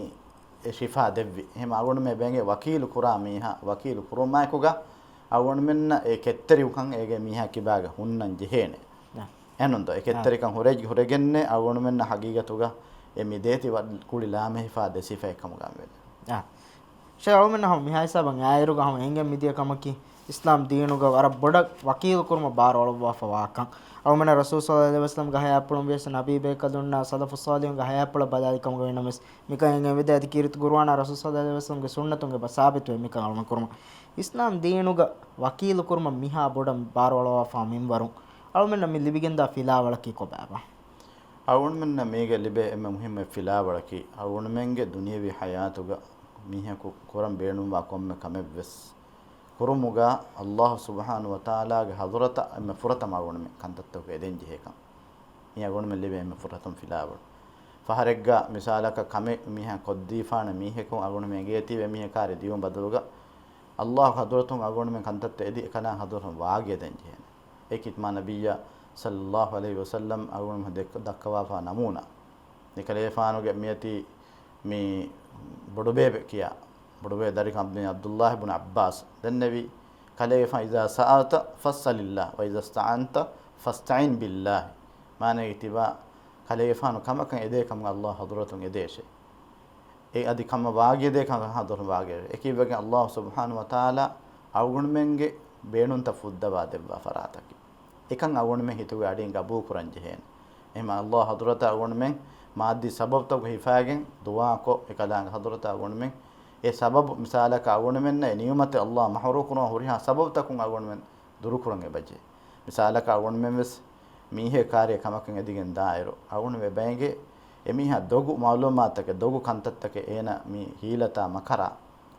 އެ ޝިފާ ދެއްވި. އެހެން އަޅުގަނޑުމެން އެބަ އެނގޭ ވަކީލު ކުރާ މީހާ، ވަކީލު ކުރުމާއެކުގަ އަޅުގަނޑުމެންނަށް އެ ކެތްތެރިވުކަން އޭގެ މީހާ ކިބާގަ ހުންނަން ޖެހޭނެ. އެހެންނޫންތޯ؟ އެ ކެތްތެރިކަން ހުރެ-، ހުރެގެންނޭ އަޅުގަނޑުމެންނަށް ހަގީގަތުގަ އެ މި ދޭތި ވަ-، ކުޅި ލާމެހިފާ ދެ ސިފައެއް ކަމުގަ ވެދެ. ޝޭޚް އަޅުމެން ހަމަ މިހާ ހިސާބަށް އާއިރުގަ ހަމަ އެނގެން މިދިޔަ ކަމަކީ، އިސްލާމް ދީނުގަ ވަރަށް ބޮޑަށް ވަކީލު ކުރުމަށް ބާރު އަޅުއްވާފަ ވާކަން. އަޅުމެން ރަސޫލު ޞައްލަﷲު ޢަލައިހި ވަސައްލަމްގެ ހަޔާތްޕުޅުން ވިޔަސް ނަބީ ބޭކަލުންނާ ސަލަފު ޞާލިޙުންގެ ހަޔާތްޕުޅަށް ބަލާލި ކަމުގަ ވިނަމަވެސް، މިކަން އެނގެން ވެދާ އަދި ކީރިތި ޤުރުއާނާ ރަސޫލު ޞައްލަﷲު ޢަލައިހި ވަސައްލަމްގެ ސުންނަތުން އެބަ ސާބިތުވޭ މިކަން އަޅުމެން ކުރުމަށް. އިސްލާމް ދީނުގަ ވަކީލު ކުރުމަށް މިހާ ބޮޑަށް ބާރު އަޅުވާފާ މިންވަރުން އަޅުމެންނަށް މި ލިބިގެންދާ ފިލާވަޅަކީ ކޮބާބާ؟ އަޅުގަނޑުމެންނަށް މީގަ ލިބޭ އެންމެ މުހިއްމު ފިލާވަޅަކީ، އަޅުގަނޑުމެންގެ ދުނިޔެވީ ޙަޔާތުގަ މީހަކު ކުރަން ބޭނުންވާ ކޮންމެ ކަމެއްވެސް ކުރުމުގަ ﷲ ސުބްޙާނަހޫ ވަތަޢާލާގެ ޙަޟްރަތަށް އެންމެ ފުރަތަމަ އަޅުގަނޑުމެން ކަންތައްތަކުގަ އެދެން ޖެހޭކަން. މީ އަޅުގަނޑުމެން ލިބޭ އެންމެ ފުރަތަމަ ފިލާވަޅު. ފަހަރެއްގަ މިސާލަކަށް ކަމެއް މީހާ ކޮށްދީފާނެ މީހަކު އަޅުގަނޑުމެން އެނގޭތީވެ މީހަކާ ދިޔުމަށް ބަދަލުގަ، ﷲ ޙަޟްރަތުން އަޅުގަނޑުމެން ކަންތައްތައް އެދި އެކަލާނގެ ޙަޟްރަތުން ވާގިޔަ ދޭން ޖެހޭނެ. އެކި ތިމާ ނަބިއްޔާ ޞައްލަﷲު ޢަލައިހި ވަސައްލަމް އަޅުގަނޑުމެން ދެއްކ-، ދައްކަވާފާ ނަމޫނާ. އެކަލޭފާނުގެ މިއަތީ މި ބޮޑުބޭބެ ކިޔާ، ބޮޑުބޭބެ ދަރިކަން ޢަބްދުﷲ ބުން ޢައްބާސް ދެންނެވި، ކަލޭފާނު إذا سألت فاسأل الله وإذا استعنت فاستعن بالله. މާނައީ ތިބާ ކަލޭފާނު ކަމަކަށް އެދޭ ކަމަށް ﷲ ޙަޟްރަތުން އެދޭށޭ. އެ އަދި ކަމަށް ވާގިޔަދޭ ކަމަށް ޙަޟްރަތުން ވާގިޔަ. އެކީ ވެގެން ﷲ ސުބްޙާނަހޫ ވަތަޢާލާ އަޅުގަނޑުމެންގެ ބޭނުންތައް ފުއްދަވާ ދެއްވާ ފަރާތަކީ. އެކަން އަޅުގަނޑުމެން ހިތުގެ އަޑިން ގަބޫލު ކުރަން ޖެހޭނެ. އެހެން ﷲ ޙަޟްރަތަށް އަޅުގަނޑުމެން މާއްދީ ސަބަބުތަކުގަ ހިފައިގެން ދުޢާކޮށް، އެކަލާނގެ ޙަޟްރަތަށް އަޅުގަނޑުމެން އެ ސަބަބު މިސާލަކަށް އަޅުގަނޑުމެންނަށް އެ ނިޢުމަތެއް ﷲ މަޙްރޫމް ކުރުމަށް ހުރިހާ ސަބަބުތަކުން އަޅުގަނޑުމެން ދުރުކުރަން އެބަޖެހޭ. މިސާލަކަށް އަޅުގަނޑުމެން ވެސް މީހެއް ކާރިއަށް ކަމަކަށް އެދިގެން ދާއިރު، އަޅުގަނޑު އެބައެނގޭ އެމީހާ ދޮގު މަޢުލޫމާތުތަކެއް، ދޮގު ކަންތައްތަކެއް އޭނަ މި ހީލަތާ މަކަރާ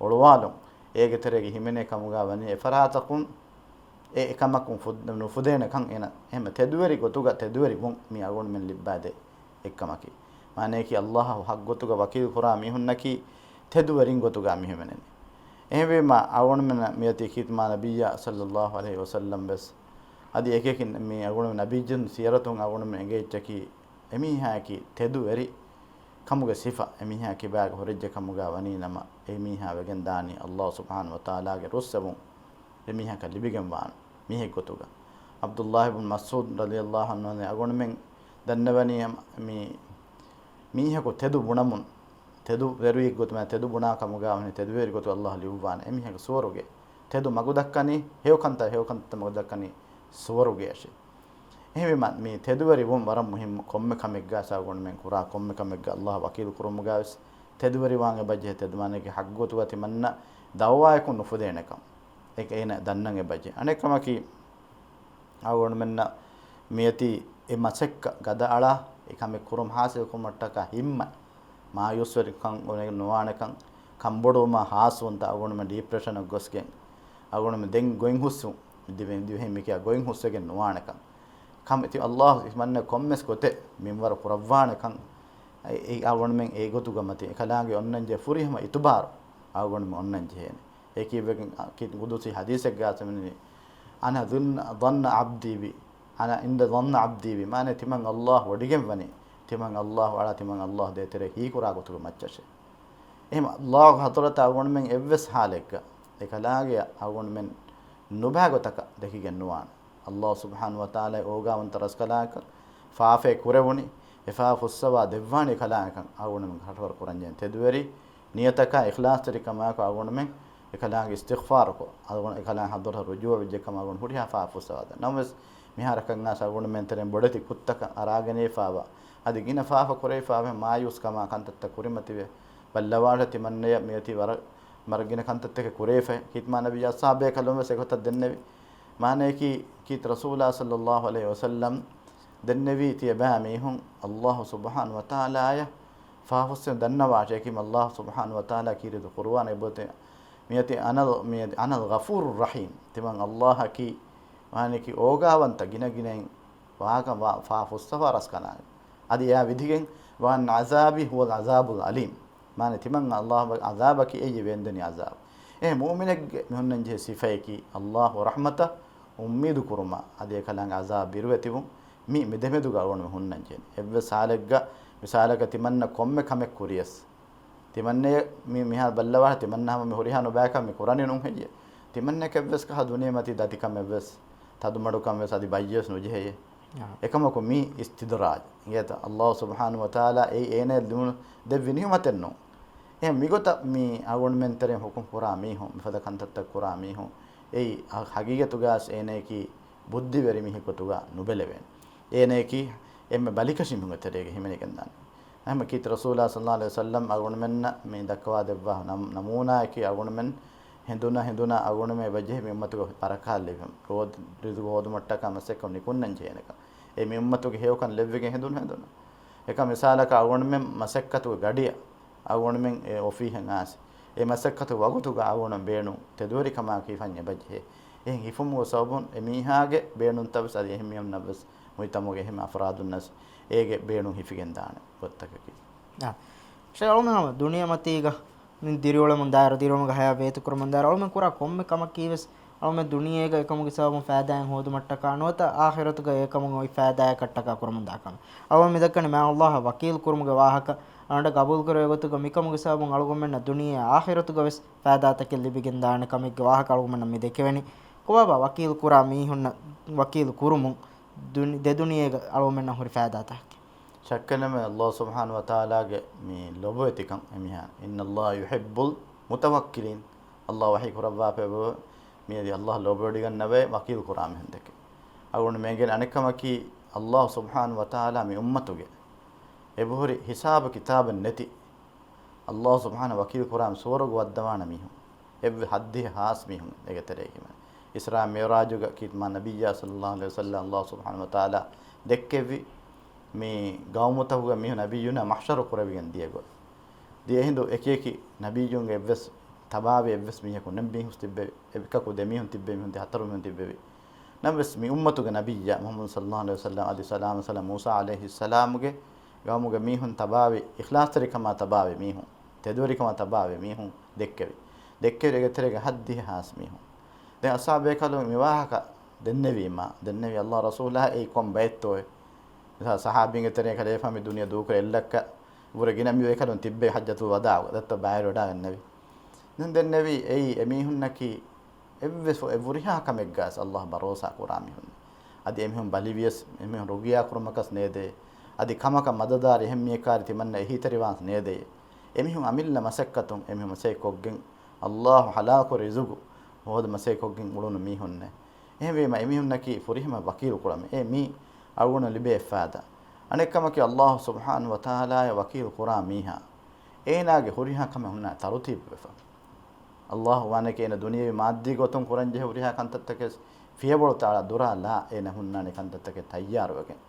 އޮޅުވާލުން، އޭގެ ތެރޭގަ ހިމެނޭ ކަމުގަ ވަނީ އެފަރާތަކުން އެ އެކަމަކުން ފުއް-، ނުފުދޭނެ ކަން އޭނަ އެހެން ތެދުވެރި ގޮތުގަ ތެދުވެރި ވުން މީ އަޅުގަނޑުމެން ލިއްބާދޭ އެއްކަމަކީ. މާނައަކީ ﷲ އަށް ޙައްޤު ގޮތުގަ ވަކީލު ކުރާ މީހުންނަކީ ތެދުވެރިން ގޮތުގަ މި ހިމެނެނީ. އެހެންވީމަ އަޅުގަނޑުމެން މިއޮތީ ކީރިތި މާ ނަބިއްޔާ ޞައްލަﷲު ޢަލައިހި ވަސައްލަމް ވެސް އަދި އެކި އެކި މި އަޅުގަނޑު ނަބިއްޔުން ސިޔަރަތުން އަޅުގަނޑުމެން އެނގޭ އެއްޗަކީ އެމީހާއަކީ ތެދުވެރި ކަމުގެ ސިފަ އެމީހާ ކިބާގަ ހުރެއްޖެ ކަމުގަ ވަނީ ނަމަ، އެމީހާ ވެގެން ދާނީ ﷲ ސުބްޙާނަހޫ ވަތަޢާލާގެ ރުއްސެވުން އެމީހަކަށް ލިބިގެންވާން މީހެއް ގޮތުގަ. ޢަބްދުﷲ ބުން މަސްޢޫދު ރަޟިޔަﷲު ޢަންހު ވަނީ އަޅުގަނޑުމެން ދަންނަވަނީ މި މީހަކު ތެދު ބުނަމުން، ތެދު ވެރިއެއް ގޮތުމަ، ތެދު ބުނާ ކަމުގަ ވަނީ ތެދުވެރި ގޮތު ﷲ ލިޔުއްވާނެ. އެމީހަކު ސުވަރުގެ، ތެދު މަގު ދައްކަނީ، ހެޔޮ ކަންތައް، ހެޔޮ ކަންތައް މަގު ދައްކަނީ ސުވަރުގެއަށޭ. އެހެންވީމަ، މި ތެދުވެރިވުން ވަރަށް މުހިއްމު. ކޮންމެ ކަމެއްގަ އަޅުގަނޑުމެން ކުރާ ކޮންމެ ކަމެއްގަ ﷲ ވަކީލު ކުރުމުގަވެސް ތެދުވެރިވާން އެބަޖެހޭ. ތެދުމާނައަކީ ޙައްޤުގޮތުގަ ތިމަންނަ ދަޢުވާއަކުން ނުފުދޭނެކަން އޭނަ ދަންނަން އެބަޖެހޭ. އަނެއް ކަމަކީ، އަޅުގަނޑުމެންނަށް މިއޮތީ އެ މަސައްކަތް ގަދައަޅާ، އެ ކަމެއް ކުރުމަށް ހާސިލް ކުރުމަށްޓަކާ ހިތް މާޔޫސްވެރިކަން ނުވާނެކަން، ކަންބޮޑުވުމާ ހާސްވުންތައް އަޅުގަނޑުމެން ޑިޕްރެޝަނަށް ގޮސްގެން، އަޅުގަނޑުމެން ދެން ގޮތް ހުސްވުން، ދިވެ-، ދިވެހިން މިކިޔާ ގޮތް ހުސްވެގެން ނުވާނެކަން. ކަމެތި ﷲ މަންނަ ކޮންމެސް ގޮތެއް މިންވަރު ކުރައްވާނެކަން، އެ-، އެ-، އަޅުގަނޑުމެން އެ ގޮތުގަ މަތި އެކަލާނގެ އޮންނަންޖެހޭ ފުރިހަމަ އިތުބާރު އަޅުގަނޑުމެން އޮންނަންޖެހޭނެ. އެ ކީއްވެގެން އަ، ކި-، ޤުދުސީ ޙަދީޘެއްގަ އަސަމިނި، "أنا ظن، ظن عبدي بي، أنا عند ظن عبدي بي." މާނަ ތިމަން ﷲ ވޮޑިގެން ވަނީ، ތިމަން ﷲ އަޅާ، ތިމަން ﷲ ދޭތެރޭ ހީކުރާ ގޮތުގެ މައްޗަށޭ. އެހެން ﷲ ޙަޟްރަތަށް އަޅުގަނޑުމެން އެއްވެސް ޙާލެއްގަ އެކަލާނގެ އަޅުގަނޑުމެން ނުބައި ގޮތަކަށް ދެކިގެން ނުވާނެ. ﷲ ސުބްޙާނަހޫ ވަތަޢާލާ އޯގާވަންތަ ރަސްކަލާނގެކަން ފާފައެއް ކުރެވުނީ، އެ ފާފަ ފުއްސަވާ ދެއްވާނީ ކަލާނގެކަން އަޅުގަނޑުމެން ކަށަވަރު ކުރަންޖެހޭ. ތެދުވެރި ނިޔަތަކާ އިޚްލާޞްތެރިކަމާއެކު އަޅުގަނޑުމެން އެކަލާނގެ އިސްތިޣްފާރުކޮށް، އަޅުގަނޑު އެކަލާނގެ ޙަޟްރަތަށް ރުޖޫޢަވެއްޖެ ކަމަށް އަޅުގަނޑު ހުރިހާ ފާފަ ފުއްސަވާދޭން. ނަމަވެސް މިހާރަކަށް އައިސް އަޅުގަނޑުމެން ތެރެއިން ބޮޑެތި ކުށްތަކަށް އަރާގެން އެފާވާ، އަދި ގިނަ ފާފަ ކުރެވިފާވެ މާޔޫސްކަމާ ކަންތައްތައް ކުރިމަތިވެ، ބައްލަވާށޭ ތިމަންނަޔަށް މިއޮތީ ވަރަށް މަރުގިނަ ކަންތައްތަކެއް ކުރެވިފައި. ކީރިތި މާނަވީ އަޞްޙާބޭކަލުން ވެސް އެގޮތަށް ދެންނެވި. މާނަޔަކީ، ކީރިތި ރަސޫލާ ޞައްލައްލާހު ޢަލައިހި ވަސައްލަމް ދެންނެވީ ތިޔަބައިމީހުން ﷲ ސުބްޙާނަހޫ ވަތަޢާލާޔަށް ފާފަފުއްސެވުން ދަންނަވާށޭ. އެކީ ﷲ ސުބްޙާނަހޫ ވަތަޢާލާ ކީރިތި ޤުރުއާން އެބައޮތޭ، މިއޮތީ أنا، މިއޮތީ أنا الغفور الرحيم. ތިމަން ﷲ އަކީ، މާނަޔަކީ އޯގާވަންތަ ގިނަ ގިނައިން ވާގަން ވާ، ފާފަ ފުއްސަވާ ރަސްކަލާނގެ. އަދި އެއާ ވިދިގެން، "وأن عذابي هو العذاب الأليم." މާނަ ތިމަން ﷲ އަކީ އެއީ ވޭންދެނި ޢަޛާބު. އެ މުއުމިނެއްގެ މި ހުންނަންޖެހޭ ސިފަޔަކީ، ﷲ ރަޙްމަތަށް އުއްމީދު ކުރުމާ، އަދި އެކަލާނގެ ޢަޛާބު ބިރުވެތިވުން. މި، މި ދެމެދުގަ އަޅުގަނޑު މި ހުންނަންޖެހޭ. އެއްވެސް ޙާލެއްގަ، މިސާލަކަށް ތިމަންނަ ކޮންމެ ކަމެއް ކުރިޔަސް، ތިމަންނަ މި، މިހާރު ބައްލަވާށޭ، ތިމަންނަ ހަމަ މި ހުރިހާ ނުބައިކަން މި ކުރަނީ ނޫން ހެއްޔޭ؟ ތިމަންނައަކަށްވެސް ކަހަލަ ދުނިޔެމަތީ ދަތިކަމެއްވެސް، ތަދުމަޑުކަމެއްވެސް އަދި ބައްޔެވެސް ނުޖެހެޔޭ. އާ. އެކަމަކު މީ އިސްތިދްރާޖް. އިނގޭތަ؟ ﷲ ސުބްޙާނަހޫ ވަތަޢާލާ އެއީ އޭނަޔަށް ދިނު ދެއްވި ނިޢުމަތެއް ނޫން. އެހެން މިގޮތަށް މި އަޅުގަނޑުމެން ތެރެއިން ޙުކުމް ކުރާ މީހުން، މިފަދަ ކަންތައްތައް ކުރާ މީހުން، އެއީ ހަ-، ޙަޤީޤަތުގައި އޭނަޔަކީ ބުއްދިވެރި މީހެއް ގޮތުގަ ނުބެލެވޭނެ. އޭނަޔަކީ އެންމެ ބަލިކަށި މީހުންގެ ތެރޭގަ ހިމެނިގެންދާނެ. އެހެން ކީރިތި ރަސޫލާ ޞައްލައްލާހު ޢަލައިހި ވަސައްލަމް އަޅުގަނޑުމެންނަށް މި ދައްކަވާ ދެއްވާ ނަމް-، ނަމޫނާއަކީ އަޅުގަނޑުމެން ހެނދުނަށް ހެނދުނަށް އަޅުގަނޑުމެން އެބަޖެހޭ މި އުއްމަތުގެ ބަރަކާތް ލިބެން. ރޯދަ ރިޒުގު ހޯދުމަށްޓަކާ މަސައްކަތް ނިކުންނަން ޖެހޭނެކަން. އެ މި އުއްމަތުގެ ހެޔޮކަން ލެއްވިގެން ހެނދުނު ހެނދުނަށް. އެކަމް މިސާލަކަށް އަޅުގަނޑުމެން މަސައްކަތުގެ ގަޑިއަށް އަޅުގަނޑުމެން އެ އޮފީހަށް އާސް. އެ މަސައްކަތު ވަގުތުގަ އަޅުގަނޑު ބޭނުން ތެދުވެރިކަމާ ކީފަން އެބަޖެހޭ. އެހެން ހިފުމުގެ ސަބަބުން އެ މީހާގެ ބޭނުންތައް ވެސް އަދި އެހެން މީހުންނަށް ވެސް މުޖްތަމަޢުގެ އެހެން އަފްރާދުންނަށް އޭގެ ބޭނުން ހިފިގެން ދާނެ ގޮތްތަކަކީ. އާ. ޝޭޚް އަޅުމެން ހަމަ ދުނިޔެމަތީގަ މި ދިރިއުޅެމުން ދާއިރު، ދިރިއުޅުމުގެ ހަޔާތް ވޭތުކުރަމުން ދާއިރު، އަޅުމެން ކުރާ ކޮންމެ ކަމަކީ ވެސް އަޅުމެން ދުނިޔޭގަ އެކަމުގެ ސަބަބުން ފައިދާއެއް ހޯދުމަށްޓަކާ ނުވަތަ އާޚިރަތުގަ އެކަމުން އޮތް ފައިދާއަކަށްޓަކާ ކުރަމުންދާ ކަމެއް. އަޅުމެން މިދައްކަނީ މާތް ﷲ އަށް ވަކީލު ކުރުމުގެ ވާހަކަ. އަޅުގަނޑަށް ގަބޫލުކުރެވޭ ގޮތުގަ މިކަމުގެ ސަބަބުން އަޅުގަނޑުމެންނަށް ދުނިޔެއާ އާޚިރަތުގަ ވެސް ފައިދާތަކެއް ލިބިގެންދާނެ ކަމެއްގެ ވާހަކަ އަޅުގަނޑުމެންނަށް މި ދެކެވެނީ. ކޮބާބާ ވަކީލު ކުރާ މީހުންނަށް ވަކީލު ކުރުމުން ދުނި-، ދެ ދުނިޔޭގަ އަޅުގަނޑުމެންނަށް ހުރި ފައިދާތަކެއް. ޝައްކެއްނެތް ﷲ ސުބްޙާނަހޫ ވަތަޢާލާގެ މި ލޯބިވެތިކަން އެމީހާ، "إن الله يحب المتوكلين." ﷲ ވަޙީ ކުރައްވާފައި ބަ-، މިއަދި ﷲ ލޯބިވެޑިގަންނަވައި ވަކީލު ކުރާ މީހުން ދެކެ. އަޅުގަނޑު މޭގެން އަނެއްކަމަކީ، ﷲ ސުބްޙާނަހޫ ވަތަޢާލާ މި އުއްމަތުގެ އެބަހުރި ހިސާބު ކިތާބެއް ނެތި، ﷲ ސުބްޙާނަހޫ ވަކީލު ކުރާ ސުވަރުގެ ވައްދަވާނެ މީހުން. އެއްވެ ހައްދިހަ ހާސް މީހުން އޭގެ ތެރޭގަ ހިމެނޭ. އިސްރާ މިޢުރާޖުގަ ކީރިތި މާ ނަބިއްޔާ ޞައްލައްލާހު ޢަލައިހި ވަސައްލަމް ﷲ ސުބްޙާނަހޫ ވަތަޢާލާ ދެއްކެވި މި ގައުމުތަކުގެ މީހުން ނަބިއްޔުންނާ މަޙްޝަރު ކުރެވިގެން ދިޔަ ގޮތް. ދިޔަ އެހިނދު އެކިއެކި ނަބިއްޔުންގެ އެއްވެސް ތަބާވި އެއްވެސް މީހަކު ނެތް މީހުސް ތިއްބެވި. އެކަކު ދެ މީހުން ތިއްބެވި، މީހުން ތި ހަތަރު މީހުން ތިއްބެވި. ނަމަވެސް މި އުއްމަތުގެ ނަބިއްޔާ މުޙައްމަދު ޞައްލައްލާހު ޢަލައިހި ވަސައްލަމް އަދި ސަލާމް ސަލާމް މޫސާ ޢަލައިހިއްސަލާމުގެ ގައުމުގެ މީހުން ތަބާވި، އިޚްލާޞްތެރިކަމާ ތަބާވި މީހުން، ތެދުވެރިކަމާ ތަބާވި މީހުން ދެއްކެވި. ދެއްކެވި އޭގެ ތެރޭގަ ހައްދިހަ ހާސް މީހުން. ދެން އަޞްޙާބޭކަލުން މި ވާހަކަ ދެންނެވީމާ، ދެންނެވީ ﷲ ރަސޫލާ އެއީ ކޮން ބައެއްތޯއޭ؟ މިސާލަށް ޞަޙާބީންގެ ތެރެއިން ކަލޭފާ މި ދުނިޔެ ދޫކުރެ އެއްލައްކަ ވުރެ ގިނަ މި ބޭކަލުން ތިއްބެވި ޙައްޖަތުލް ވަދާޢުގަ ދައްތަ ބައިވެރިވަޑައިގަންނެވި. ދެން ދެންނެވީ އެއީ އެމީހުންނަކީ އެއްވެސް އެ ހުރިހާ ކަމެއްގަސް ﷲ ބަރޯސާ ކުރާ މީހުން. އަދި އެމީހުން ބަލިވިޔަސް، އެމީހުން ރުގިޔާ ކުރުމަކަސް ނޭދޭ. އަދި ކަމަކަށް މަދަދާރި އެހެން މީހެއް ކާރި ތިމަންނަ އެހީތެރިވާންސް ނޭދޭ. އެމީހުން އަމިއްލަ މަސައްކަތުން އެމީހުން މަސައްކަތްކޮށްގެން ﷲ ޙަލާލުކުރި ރިޒުގު ހޯދަ މަސައްކަތްކޮށްގެން އުޅުނު މީހުންނޭ. އެހެންވީމަ އެމީހުންނަކީ ފުރިހަމަ ވަކީލު ކުރަމޭ. އެ މީ އަޅުގަނޑު ލިބޭ ފާއިދާ. އަނެއްކަމަކީ، އައްލާހު ސުބްޙާނަހު ވަތަޢާލާއަށް ވަކީލު ކުރާ މީހާ، އޭނާގެ ހުރިހާ ކަމެއް ހުންނާނެ ތަރުތީބުވެފަ. އައްލާހު ވާނެކޭ އޭނަ ދުނިޔެވީ މާއްދީ ގޮތުން ކުރަންޖެހޭ ހުރިހާ ކަންތައްތަކެސް ފިޔަވަޅު ތާޅާ ދުރާލާ، އޭނަ ހުންނާނެ ކަންތައްތަކެއް ތައްޔާރުވެގެން.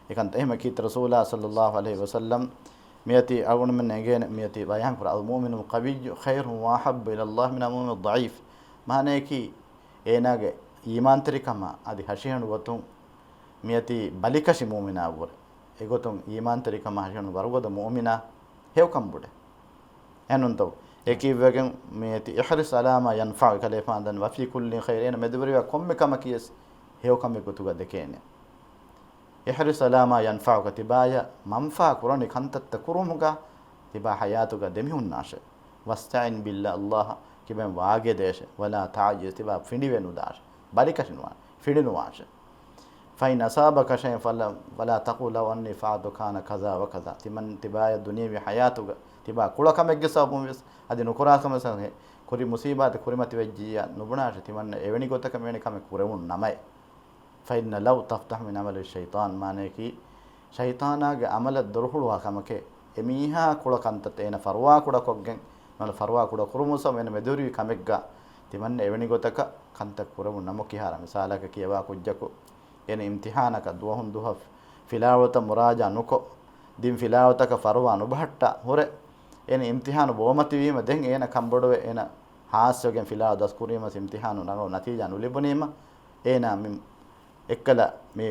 އެކަންތައް އެހެމަކީ ރަސޫލާ ޞައްލައްލާހު ޢަލައިހި ވަސައްލަމް މިއޮތީ އަޅުގަނޑުމެން އެނގޭނެ މިއޮތީ ބަޔާންކުރާ، المؤمن القوي خير وأحب إلى الله من المؤمن الضعيف. މާނަޔަކީ، އޭނާގެ އީމާންތެރިކަމާ އަދި ހަށިހަނު ގޮތުން މިއޮތީ ބަލިކަށި މުއުމިނާއަށްވުރެ. އެގޮތުން އީމާންތެރިކަމާ ހަށިހަނު ވަރުގަދަ މުއުމިނާ ހެޔޮކަން ބޮޑެ. އެހެންނޫންތޯ؟ އެކީއްވެގެން މިއޮތީ احرص على ما ينفعك، ކަލޭފާން ދަން، وفي كل خير، އޭނަ މެދުވެރިވާ ކޮންމެ ކަމަކީވެސް ހެޔޮކަމެއް ގޮތުގަ ދެކޭނެ. احرص على ما ينفعك، ތިބާޔަށް މަންފާ ކުރަނި ކަންތައްތައް ކުރުމުގަ ތިބާ ޙަޔާތުގަ ދެމިހުންނާށެ. واستعن بالله، އައްލާހަށް ކިބައިން ވާގިޔަދޭށެ. ولا تعجز، ތިބާ ފިނޑިވެ ނުދާށެ. ބަލިކަށިނުވާ، ފިނޑިނުވާށެ. فإن أصابك شيء فلا، فلا تقل لو أني فعلت كان كذا وكذا. ތިމަން ތިބާޔަށް ދުނިޔެވީ ޙަޔާތުގަ ތިބާ ކުޅަކަމެއްގެ ސަބަބުން ވެސް އަދި ނުކުރާ ކަމެއް ސަބަބުން ކުރި މުސީބާތެއް ކުރިމަތިވެއްޖިއްޔާ ނުބުނާށެ ތިމަންނަ އެވެނި ގޮތަކަށް މިވެނި ކަމެއް ކުރެވުނު ނަމައެއް. فإن لو تفتح من عمل الشيطان، މާނަޔަކީ، ޝައިޠާނާގެ ޢަމަލަށް ދޮރު ހުޅުވާ ކަމެކޭ. އެމީހާ ކުޅަ ކަންތައްތައް އޭނަ ފަރުވާ ކުޑަކޮށްގެން، ނަމަ ފަރުވާ ކުޑަ ކުރުމުން ސަބަބުން އޭނަ މެދުވެރިވި ކަމެއްގަ ތިމަންނަ އެވެނި ގޮތަކަށް ކަންތައް ކުރެވުން ނަމަ ކިހާރަ މިސާލަކަކީ އެވާ ކުއްޖަކު އޭނަ އިމްތިޙާނަކަށް ދުވަހުން ދުވަހަށް ފިލާވަޅުތައް މުރާޖާ ނުކޮށް، ދިން ފިލާވަޅުތަކަށް ފަރުވާ ނުބަހައްޓާ ހުރެ، އޭނަ އިމްތިޙާނު ބޯމަތިވީމަ ދެން އޭނަ ކަންބޮޑުވެ އޭނަ ހާއްސަވެގެން ފިލާވަޅު ދަސް ކުރީމަ އިމްތިޙާނު ރަނގަޅު ނަތީޖާ ނުލިބުނީމަ، އޭނާ މި އެއްކަލަ މި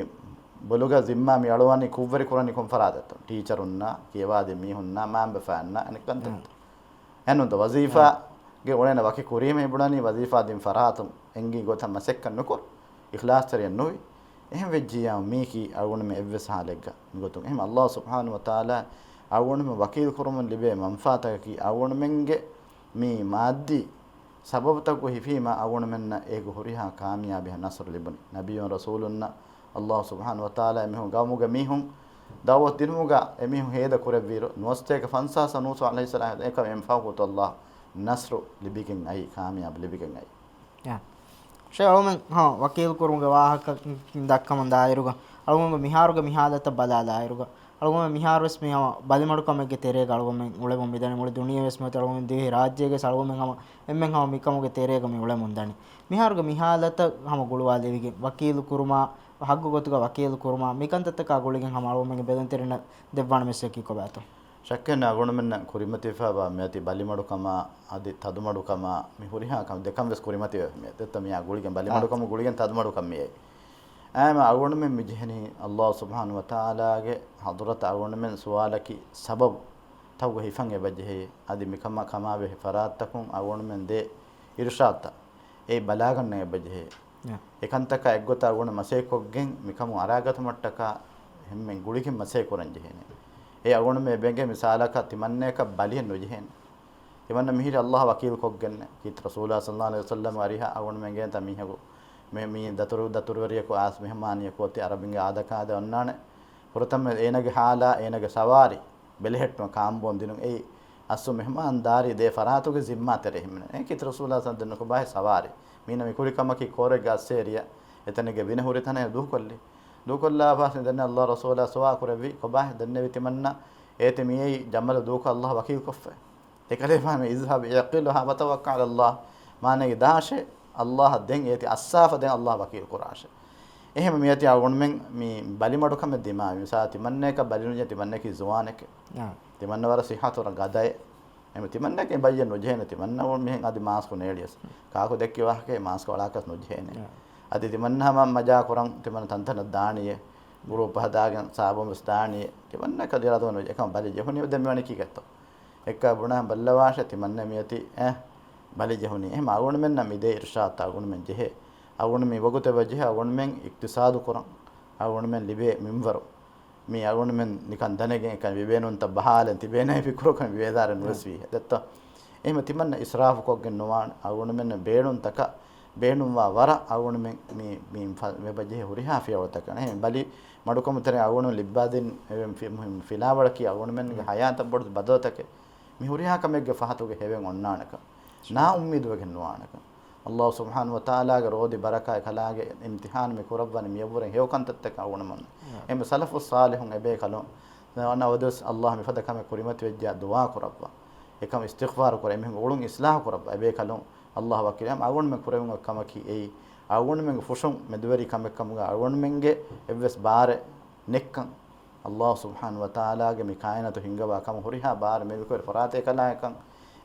ބޮލުގަ ޒިންމާ މި އަޅުވަނީ ކުށްވެރި ކުރަނީ ކޮން ފަރާތަކުން؟ ޓީޗަރުންނާ، ކިޔަވާދިން މީހުންނާ، މާނބަފައިންނާ، އަނެއްކަންތައް. އެހެންނޫންތަ؟ ވަޒީފާގެ އުޅޭނެ ވަކި ކުރީމަ އެބުނަނީ ވަޒީފާ ދިން ފަރާތުން އެނގި ގޮތަށް މަސައްކަތް ނުކޮށް، އިޚްލާޞްތެރިއެއް ނުވި. އެހެން ވެއްޖިއްޔާ މީކީ އަޅުގަނޑުމެން އެއްވެސް ޙާލެއްގަ މިގޮތުން. އެހެން އައްލާހު ސުބްޙާނަހު ވަތަޢާލާ އަޅުގަނޑުމެން ވަކީލު ކުރުމުން ލިބޭ މަންފާތަކަކީ އަޅުގަނޑުމެންގެ މި މާއްދީ ސަބަބުތަކުގަ ހިފީމަ އަޅުގަނޑުމެންނަށް އޭގެ ހުރިހާ ކާމިޔާބެއް ނަޞްރު ލިބުނީ. ނަބިއްޔުން ރަސޫލުންނަށް އައްލާހު ސުބްޙާނަހު ވަތަޢާލާ އެމީހުން ގައުމުގެ މީހުން ދަޢުވަތު ދިނުމުގަ އެމީހުން ހޭދަ ކުރެއްވިއިރު، ނުވަސަތޭކަ ފަންސާސް ނޫޙު ޢަލައިހިއްސަލާމް އެކަމެއް އެންފާކު ކޮށް އައްލާހު ނަޞްރު ލިބިގެން އައީ، ކާމިޔާބު ލިބިގެން އައީ. ޔާ. ޝޭޚް އަޅުމެން، ހާ، ވަކީލު ކުރުމުގެ ވާހަކަ ދައްކަމުން ދާއިރުގަ، އަޅުގަނޑު މިހާރުގެ މި ހާލަތަށް ބަލާލާއިރުގަ، އަޅުގަނޑު މިހާރުވެސް މި ހަމަ ބަލިމަޑުކަމެއްގެ ތެރޭގަ އަޅުގަނޑު އުޅެމުން މިދަނީ. މުޅި ދުނިޔެވެސް މިއޮތީ އަޅުގަނޑު ދިވެހި ރާއްޖޭގެ އަޅުގަނޑު ހަމަ އެންމެން ހަމަ މިކަމުގެ ތެރޭގަ މި އުޅެމުން ދަނީ. މިހާރުގެ މި ހާލަތަށް ހަމަ ގުޅުވާލެވިގެން، ވަކީލު ކުރުމާ، ހައްގު ގޮތުގަ ވަކީލު ކުރުމާ، މިކަންތައްތަކާ ގުޅިގެން ހަމަ އަޅުގަނޑުމެންގެ ބެލުންތެރިންނަށް ދެއްވާނެ މެސެޖަކީ ކޮބާތޯ؟ ޝައްކެއް ނެތް، އަޅުގަނޑުމެންނަށް ކުރިމަތިވެފައިވާ މިއޮތީ ބަލިމަޑުކަމާ އަދި ތަދުމަޑުކަމާ މި ހުރިހާ ކަމެއް ދެކަން ވެސް ކުރިމަތިވެފަ މިއެ. ދެއްތޯ މިއާ ގުޅިގެން ބަލިމަޑުކަމުން ގުޅިގެން ތަދުމަޑުކަން މިއެ. އާއެމަ އަޅުގަނޑުމެން މި ޖެހެނީ އައްލާހު ސުބްޙާނަހު ވަތަޢާލާގެ ޙަޟްރަތަށް އަޅުގަނޑުމެން ސުވާލަކީ ސަބަބު ތަކުގަ ހިފަން އެބަޖެހޭ. އަދި މިކަމާ ކަމާބެހޭ ފަރާތްތަކުން އަޅުގަނޑުމެން ދޭ އިރުޝާދުތައް އެ ބަލާގަންނަން އެބަޖެހޭ. އެކަންތަކާ އެއްގޮތަށް އަޅުގަނޑު މަސައްކަތްކޮށްގެން މިކަމުން އަރާގަތުމަށްޓަކާ ހެންމެން ގުޅިގެން މަސައްކަތް ކުރަން ޖެހޭނެ. އެ އަޅުގަނޑުމެން އެބަ އެނގޭ މިސާލަކަށް ތިމަންނަޔަކަށް ބަލިއެއް ނުޖެހޭނެ. ތިމަންނަ މިހިރީ އައްލާހަށް ވަކީލުކޮށްގެންނެ. ކީރިތި ރަސޫލާ ޞައްލައްލާހު ޢަލައިހި ވަސައްލަމް އަރިހަށް އަޅުގަނޑުމެން ގެންދާ މީހަކު މި، މި ދަތުރު، ދަތުރުވެރިޔަކު އާސް މެހެމާނިއަކު އޮތީ އަރަބިންގެ އާދަކާދަ އޮންނާނެ. ފުރަތަމަ އޭނަގެ ޙާލާ، އޭނަގެ ސަވާރީ ބެލެހެއްޓުމަށް ކާންބޯން ދިނުން. އެއީ އަސްލު މެހެމާންދާރީ ދޭ ފަރާތުގެ ޒިންމާ ތެރޭ ހިމެނޭ. އެ ކީރިތި ރަސޫލާ ޞައްލައްލާހު ޢަލައިހި ވަސައްލަމް ކޮބާހޭ ސަވާރީ؟ މީނަ މި ކުރި ކަމަކީ ކޯރެއްގެ އައްސޭރިއަށް އެތަނެއްގެ ވިނަ ހުރި ތަނެއް ދޫކޮށްލީ. ދޫކޮށްލާފަސް ދެން އައްލާހު ރަސޫލާ ސުވާލު ކުރެއްވި ކޮބާހޭ ދެންނެވި ތިމަންނަ އޭތި މިއައީ ޖަމަލު ދޫކޮށް އައްލާހަށް ވަކީލުކޮށްފަ. އެކަލޭފާނު اذهب اعقلها وتوكل على الله. މާނައީ ދާށޭ، އައްލާހަށް ދެން އޭތި އައްސާފަ ދެން އައްލާހަށް ވަކީލު ކުރާށޭ. އެހެން މިއޮތީ އަޅުގަނޑުމެން މި ބަލިމަޑުކަމެއް ދިމާވި. މިސާލަށް ތިމަންނަޔަކަށް ބަލި ނުޖެހޭ، ތިމަންނަޔަކީ ޒުވާނެކޭ. ތިމަންނަ ވަރަށް ޞިއްޙަތު ވަރަށް ގަދައޭ. އެހެން ތިމަންނަޔަކަށް ބަލިއެއް ނުޖެހޭނެ، ތިމަންނަ މިހެން އަދި މާސްކު ނޭޅިޔަސް. ކާކު ދެއްކި ވާހަކައެއް މާސްކު އަޅާކަސް ނުޖެހޭނެ. އަދި ތިމަންނަ ހަމަ މަޖާ ކުރަން ތިމަންނަ ތަންތަނަށް ދާނީއޭ. ގްރޫޕް ހަދާގެން ސާބުން ވެސް ދާނީއޭ. ތިމަންނަޔަކަށް އިރާދަ ނުޖެހޭ. އެކަމަށް ބަލި ޖެހުނީ ދެން މިވަނީ ކީކޭތޯ؟ އެއްކާ ބުނާ ބައްލަވާށޭ ތިމަންނަ މިއޮތީ އެ ބަލި ޖެހުނީ. އެހެން އަޅުގަނޑުމެންނަށް މިދޭ އިރުޝާދުތައް އަޅުގަނޑުމެން ޖެހޭ. އަޅުގަނޑު މި ވަގުތެއް ޖެހޭ އަޅުގަނޑުމެން އިޤްތިޞާދު ކުރަން. އަޅުގަނޑުމެން ލިބޭ މިންވަރު. މި އަޅުގަނޑުމެން ނިކަން ދަނެގެން އެކަން ވިބޭނުންތައް ބަހާލަން ތިބޭނެ ފިކުރުކަން ވިވޭދާރެއް ނުވެސް ވީ. ދެއްތޯ؟ އެހެން ތިމަންނަ އިސްރާފު ކޮށްގެން ނުވާނެ. އަޅުގަނޑުމެންނަށް ބޭނުންތަކަށް ބޭނުންވާ ވަރަށް އަޅުގަނޑުމެން މި، މި ފަ-، މި ބަޖެހޭ ހުރިހާ ފިޔަވަޅުތަކަށް. އެހެން ބަލި މަޑުކަމު ތެރޭ އަޅުގަނޑު ލިއްބާދިން އެވެން ފި-، މުހިން ފިލާވަޅަކީ އަޅުގަނޑުމެންގެ ހަޔާތަށް ބޮޑު ބަދަލުތަކެއް. މި ހުރިހާ ކަމެއްގެ ފަހަތުގަ ހެވެން އޮންނާނެކަން. ނާއުއްމީދުވެގެން ނުވާނެކަން. ﷲ ސުބްޙާނަހޫ ވަތަޢާލާގެ ރޯދި ބަރަކާތް ކަލާނގެ އިމްތިޙާނު މި ކުރައްވަނީ މިއަށްވުރެން ހެޔޮ ކަންތައްތަކަށް އަޅުގަނޑުމެން. އެހެންވެ ސަލަފުއް ޞާލިޙުން އެބޭކަލުން އަވަދުވެސް ﷲ މިފަދަ ކަމެއް ކުރިމަތިވެއްޖެޔާ ދުޢާ ކުރައްވާ. އެކަމަށް އިސްތިޣްފާރު ކުރޭ. އެމީހުންގެ އުޅުން އިޞްލާޙު ކުރައްވާ. އެބޭކަލުން ﷲ ވަކީލު. އަޅުގަނޑުމެން ކުރެވުނު ކަމަކީ އެއީ އަޅުގަނޑުމެންގެ ފުށުން މެދުވެރި ކަމެއް ކަމުގަ އަޅުގަނޑުމެންގެ އެއްވެސް ބާރެއް ނެތްކަން. ﷲ ސުބްޙާނަހޫ ވަތަޢާލާގެ މި ކާއިނާތު ހިންގަވާ ކަމަށް ހުރިހާ ބާރެއް މެދުކުރި ފަރާތެއް ކަލާނެކަން.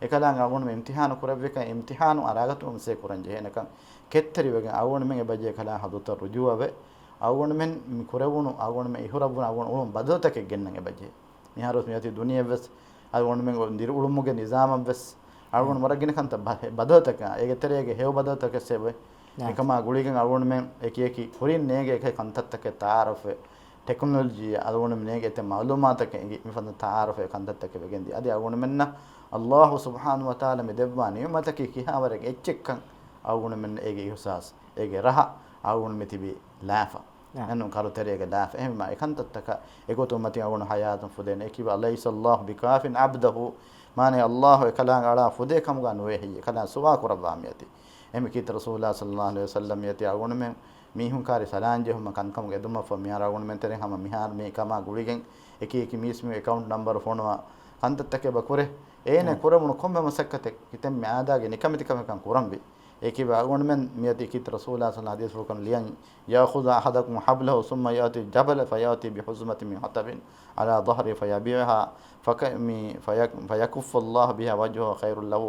އެކަލާނގެ އަޅުގަނޑުމެން އިމްތިޙާނު ކުރެއްވިކަން އިމްތިޙާނު އަރާގަތުމަށް މަސައްކަތް ކުރަން ޖެހޭނެކަން ކެތްތެރިވެގެން އަޅުގަނޑުމެން އެބަޖެހޭ ކަލާނގެ ޙަޟްރަތަށް ރުޖޫޢަވެ، އަޅުގަނޑުމެން މި ކުރެވުނު އަޅުގަނޑުމެން އިހުރައްވުނު އަޅުގަނޑު އުޅުން ބަދަލުތަކެއް ގެންނަން އެބަޖެހޭ. މިހާރުވެސް މިއޮތީ ދުނިޔެއަށްވެސް އަޅުގަނޑުމެން ދިރިއުޅުމުގެ ނިޒާމަށްވެސް އަޅުގަނޑު ވަރަށް ގިނަ ކަންތައް ބަ-، ބަދަލުތަކާ އޭގެ ތެރޭގެ ހެޔޮ ބަދަލުތަކެއް ސެބެ. އެކަމާ ގުޅިގެން އަޅުގަނޑުމެން އެކި އެކި ކުރިން ނޭނގޭ އެކި ކަންތައްތަކެއް ތަޢާރަފެއް، ޓެކްނޮލޮޖީ އަޅުގަނޑުމެން ނޭނގޭ އެތައް މަޢުލޫމާތަކެއް އެނގި މިފަދަ ތަޢާރަފެއް ކަންތައްތަކެއް ވެގެން ދިޔަ. އަދި އަޅުގަނޑުމެންނަށް ﷲ ސުބްޙާނަހޫ ވަތަޢާލާ މި ދެއްވާ ނިޢުމަތަކީ ކިހާވަރެއް އެއްޗެއްކަން އަޅުގަނޑުމެން އޭގެ އިޙްސާސް، އޭގެ ރަހަ އަޅުގަނޑު މި ތިބީ ލާފަ. އެންނު ކަރުތެރޭގެ ލާފަ. އެހެންވީމަ އެކަންތައްތަކަށް އެގޮތުން މަތިން އަޅުގަނޑު ޙަޔާތުން ފުދޭނެ. އެކީ ވަ أليس الله بكاف عبده. މާނަ ﷲ އެކަލާނގެ އަޅާ ފުދޭ ކަމުގަ ނުވޭ ހެއްޔޭ؟ އެކަލާނގެ ސުވާލު ކުރައްވާ މިއޮތީ. އެހެންވީމަ ކީރިތި ރަސޫލާ ޞައްލައްލާހު ޢަލައިހި ވަސައްލަމް މިއޮތީ އަޅުގަނޑުމެން މީހުން ކާރި ސަލާން ޖެހުމަށް ކަންކަމުގެ އެދުމަށްފަހު މިހާރު އަޅުގަނޑުމެން ތެރެއިން ހަމަ މިހާރު މި ކަމާ ގުޅިގެން އެކި އެކި މީސް މި އެކައުންޓް ނަމްބަރު ފޮނުވާ ކަންތައްތަކެއް އެބަ ކުރޭ. އޭނަ ކުރެވުނު ކޮންމެ މަސައްކަތެއް ކިތަންމެ އާދައިގެ ނިކަމެތިކަމެއްކަން ކުރަންވީ. އެކީ ވަ އަޅުގަނޑުމެން މިއޮތީ ކީރިތި ރަސޫލާ ޞައްލައްލާހު ޢަލައިހި ވަސައްލަމް ލިޔަން يأخذ أحدكم حبله ثم يأتي الجبل فيأتي بحزمة من حطب على ظهره فيبيعها فك-، މި-، فيك-، فيكف الله بها وجهه خير له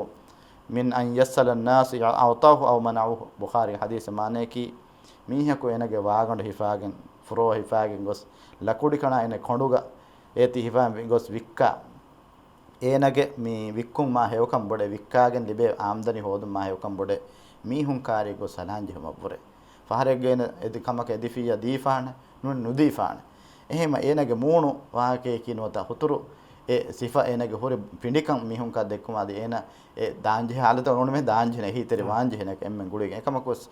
من أن يسأل الناس أعطوه أو منعوه. ބުޚާރީ ޙަދީޘް. މާނައަކީ މީހަކު އޭނަގެ ވާގަނޑު ހިފާގެން، ފުރޯ ހިފާގެން ގޮސް ލަކުޑިކަނާ އޭނަ ކޮނޑުގަ އޭތި ހިފާ ގޮސް ވިއްކާ. އޭނަގެ މި ވިއްކުން މާ ހެޔޮކަން ބޮޑޭ، ވިއްކާގެން ލިބޭ އާމްދަނީ ހޯދުން މާ ހެޔޮކަން ބޮޑޭ. މީހުން ކާރި ގޮސް ސަލާން ޖެހުމަށްވުރެ. ފަހަރެއްގަ އޭނަ އެދި ކަމަކަށް އެދިފިއްޔާ ދީފާނެ، ނޫން ނުދީފާނެ. އެހެންވީމަ އޭނަގެ މޫނު ވާހަކަޔަކީ ނުވަތަ ހުތުރު އެ ސިފަ އޭނަގެ ހުރި ފިނޑިކަން މީހުންކަށް ދެއްކުމަށް އަދި އޭނަ އެ ދާންޖެހޭ ޙާލަތު އަޅުގަނޑުމެން ދާންޖެހޭނެ އެހީތެރި ވާންޖެހޭނެ އެންމެން ގުޅިގެން. އެކަމަކުވެސް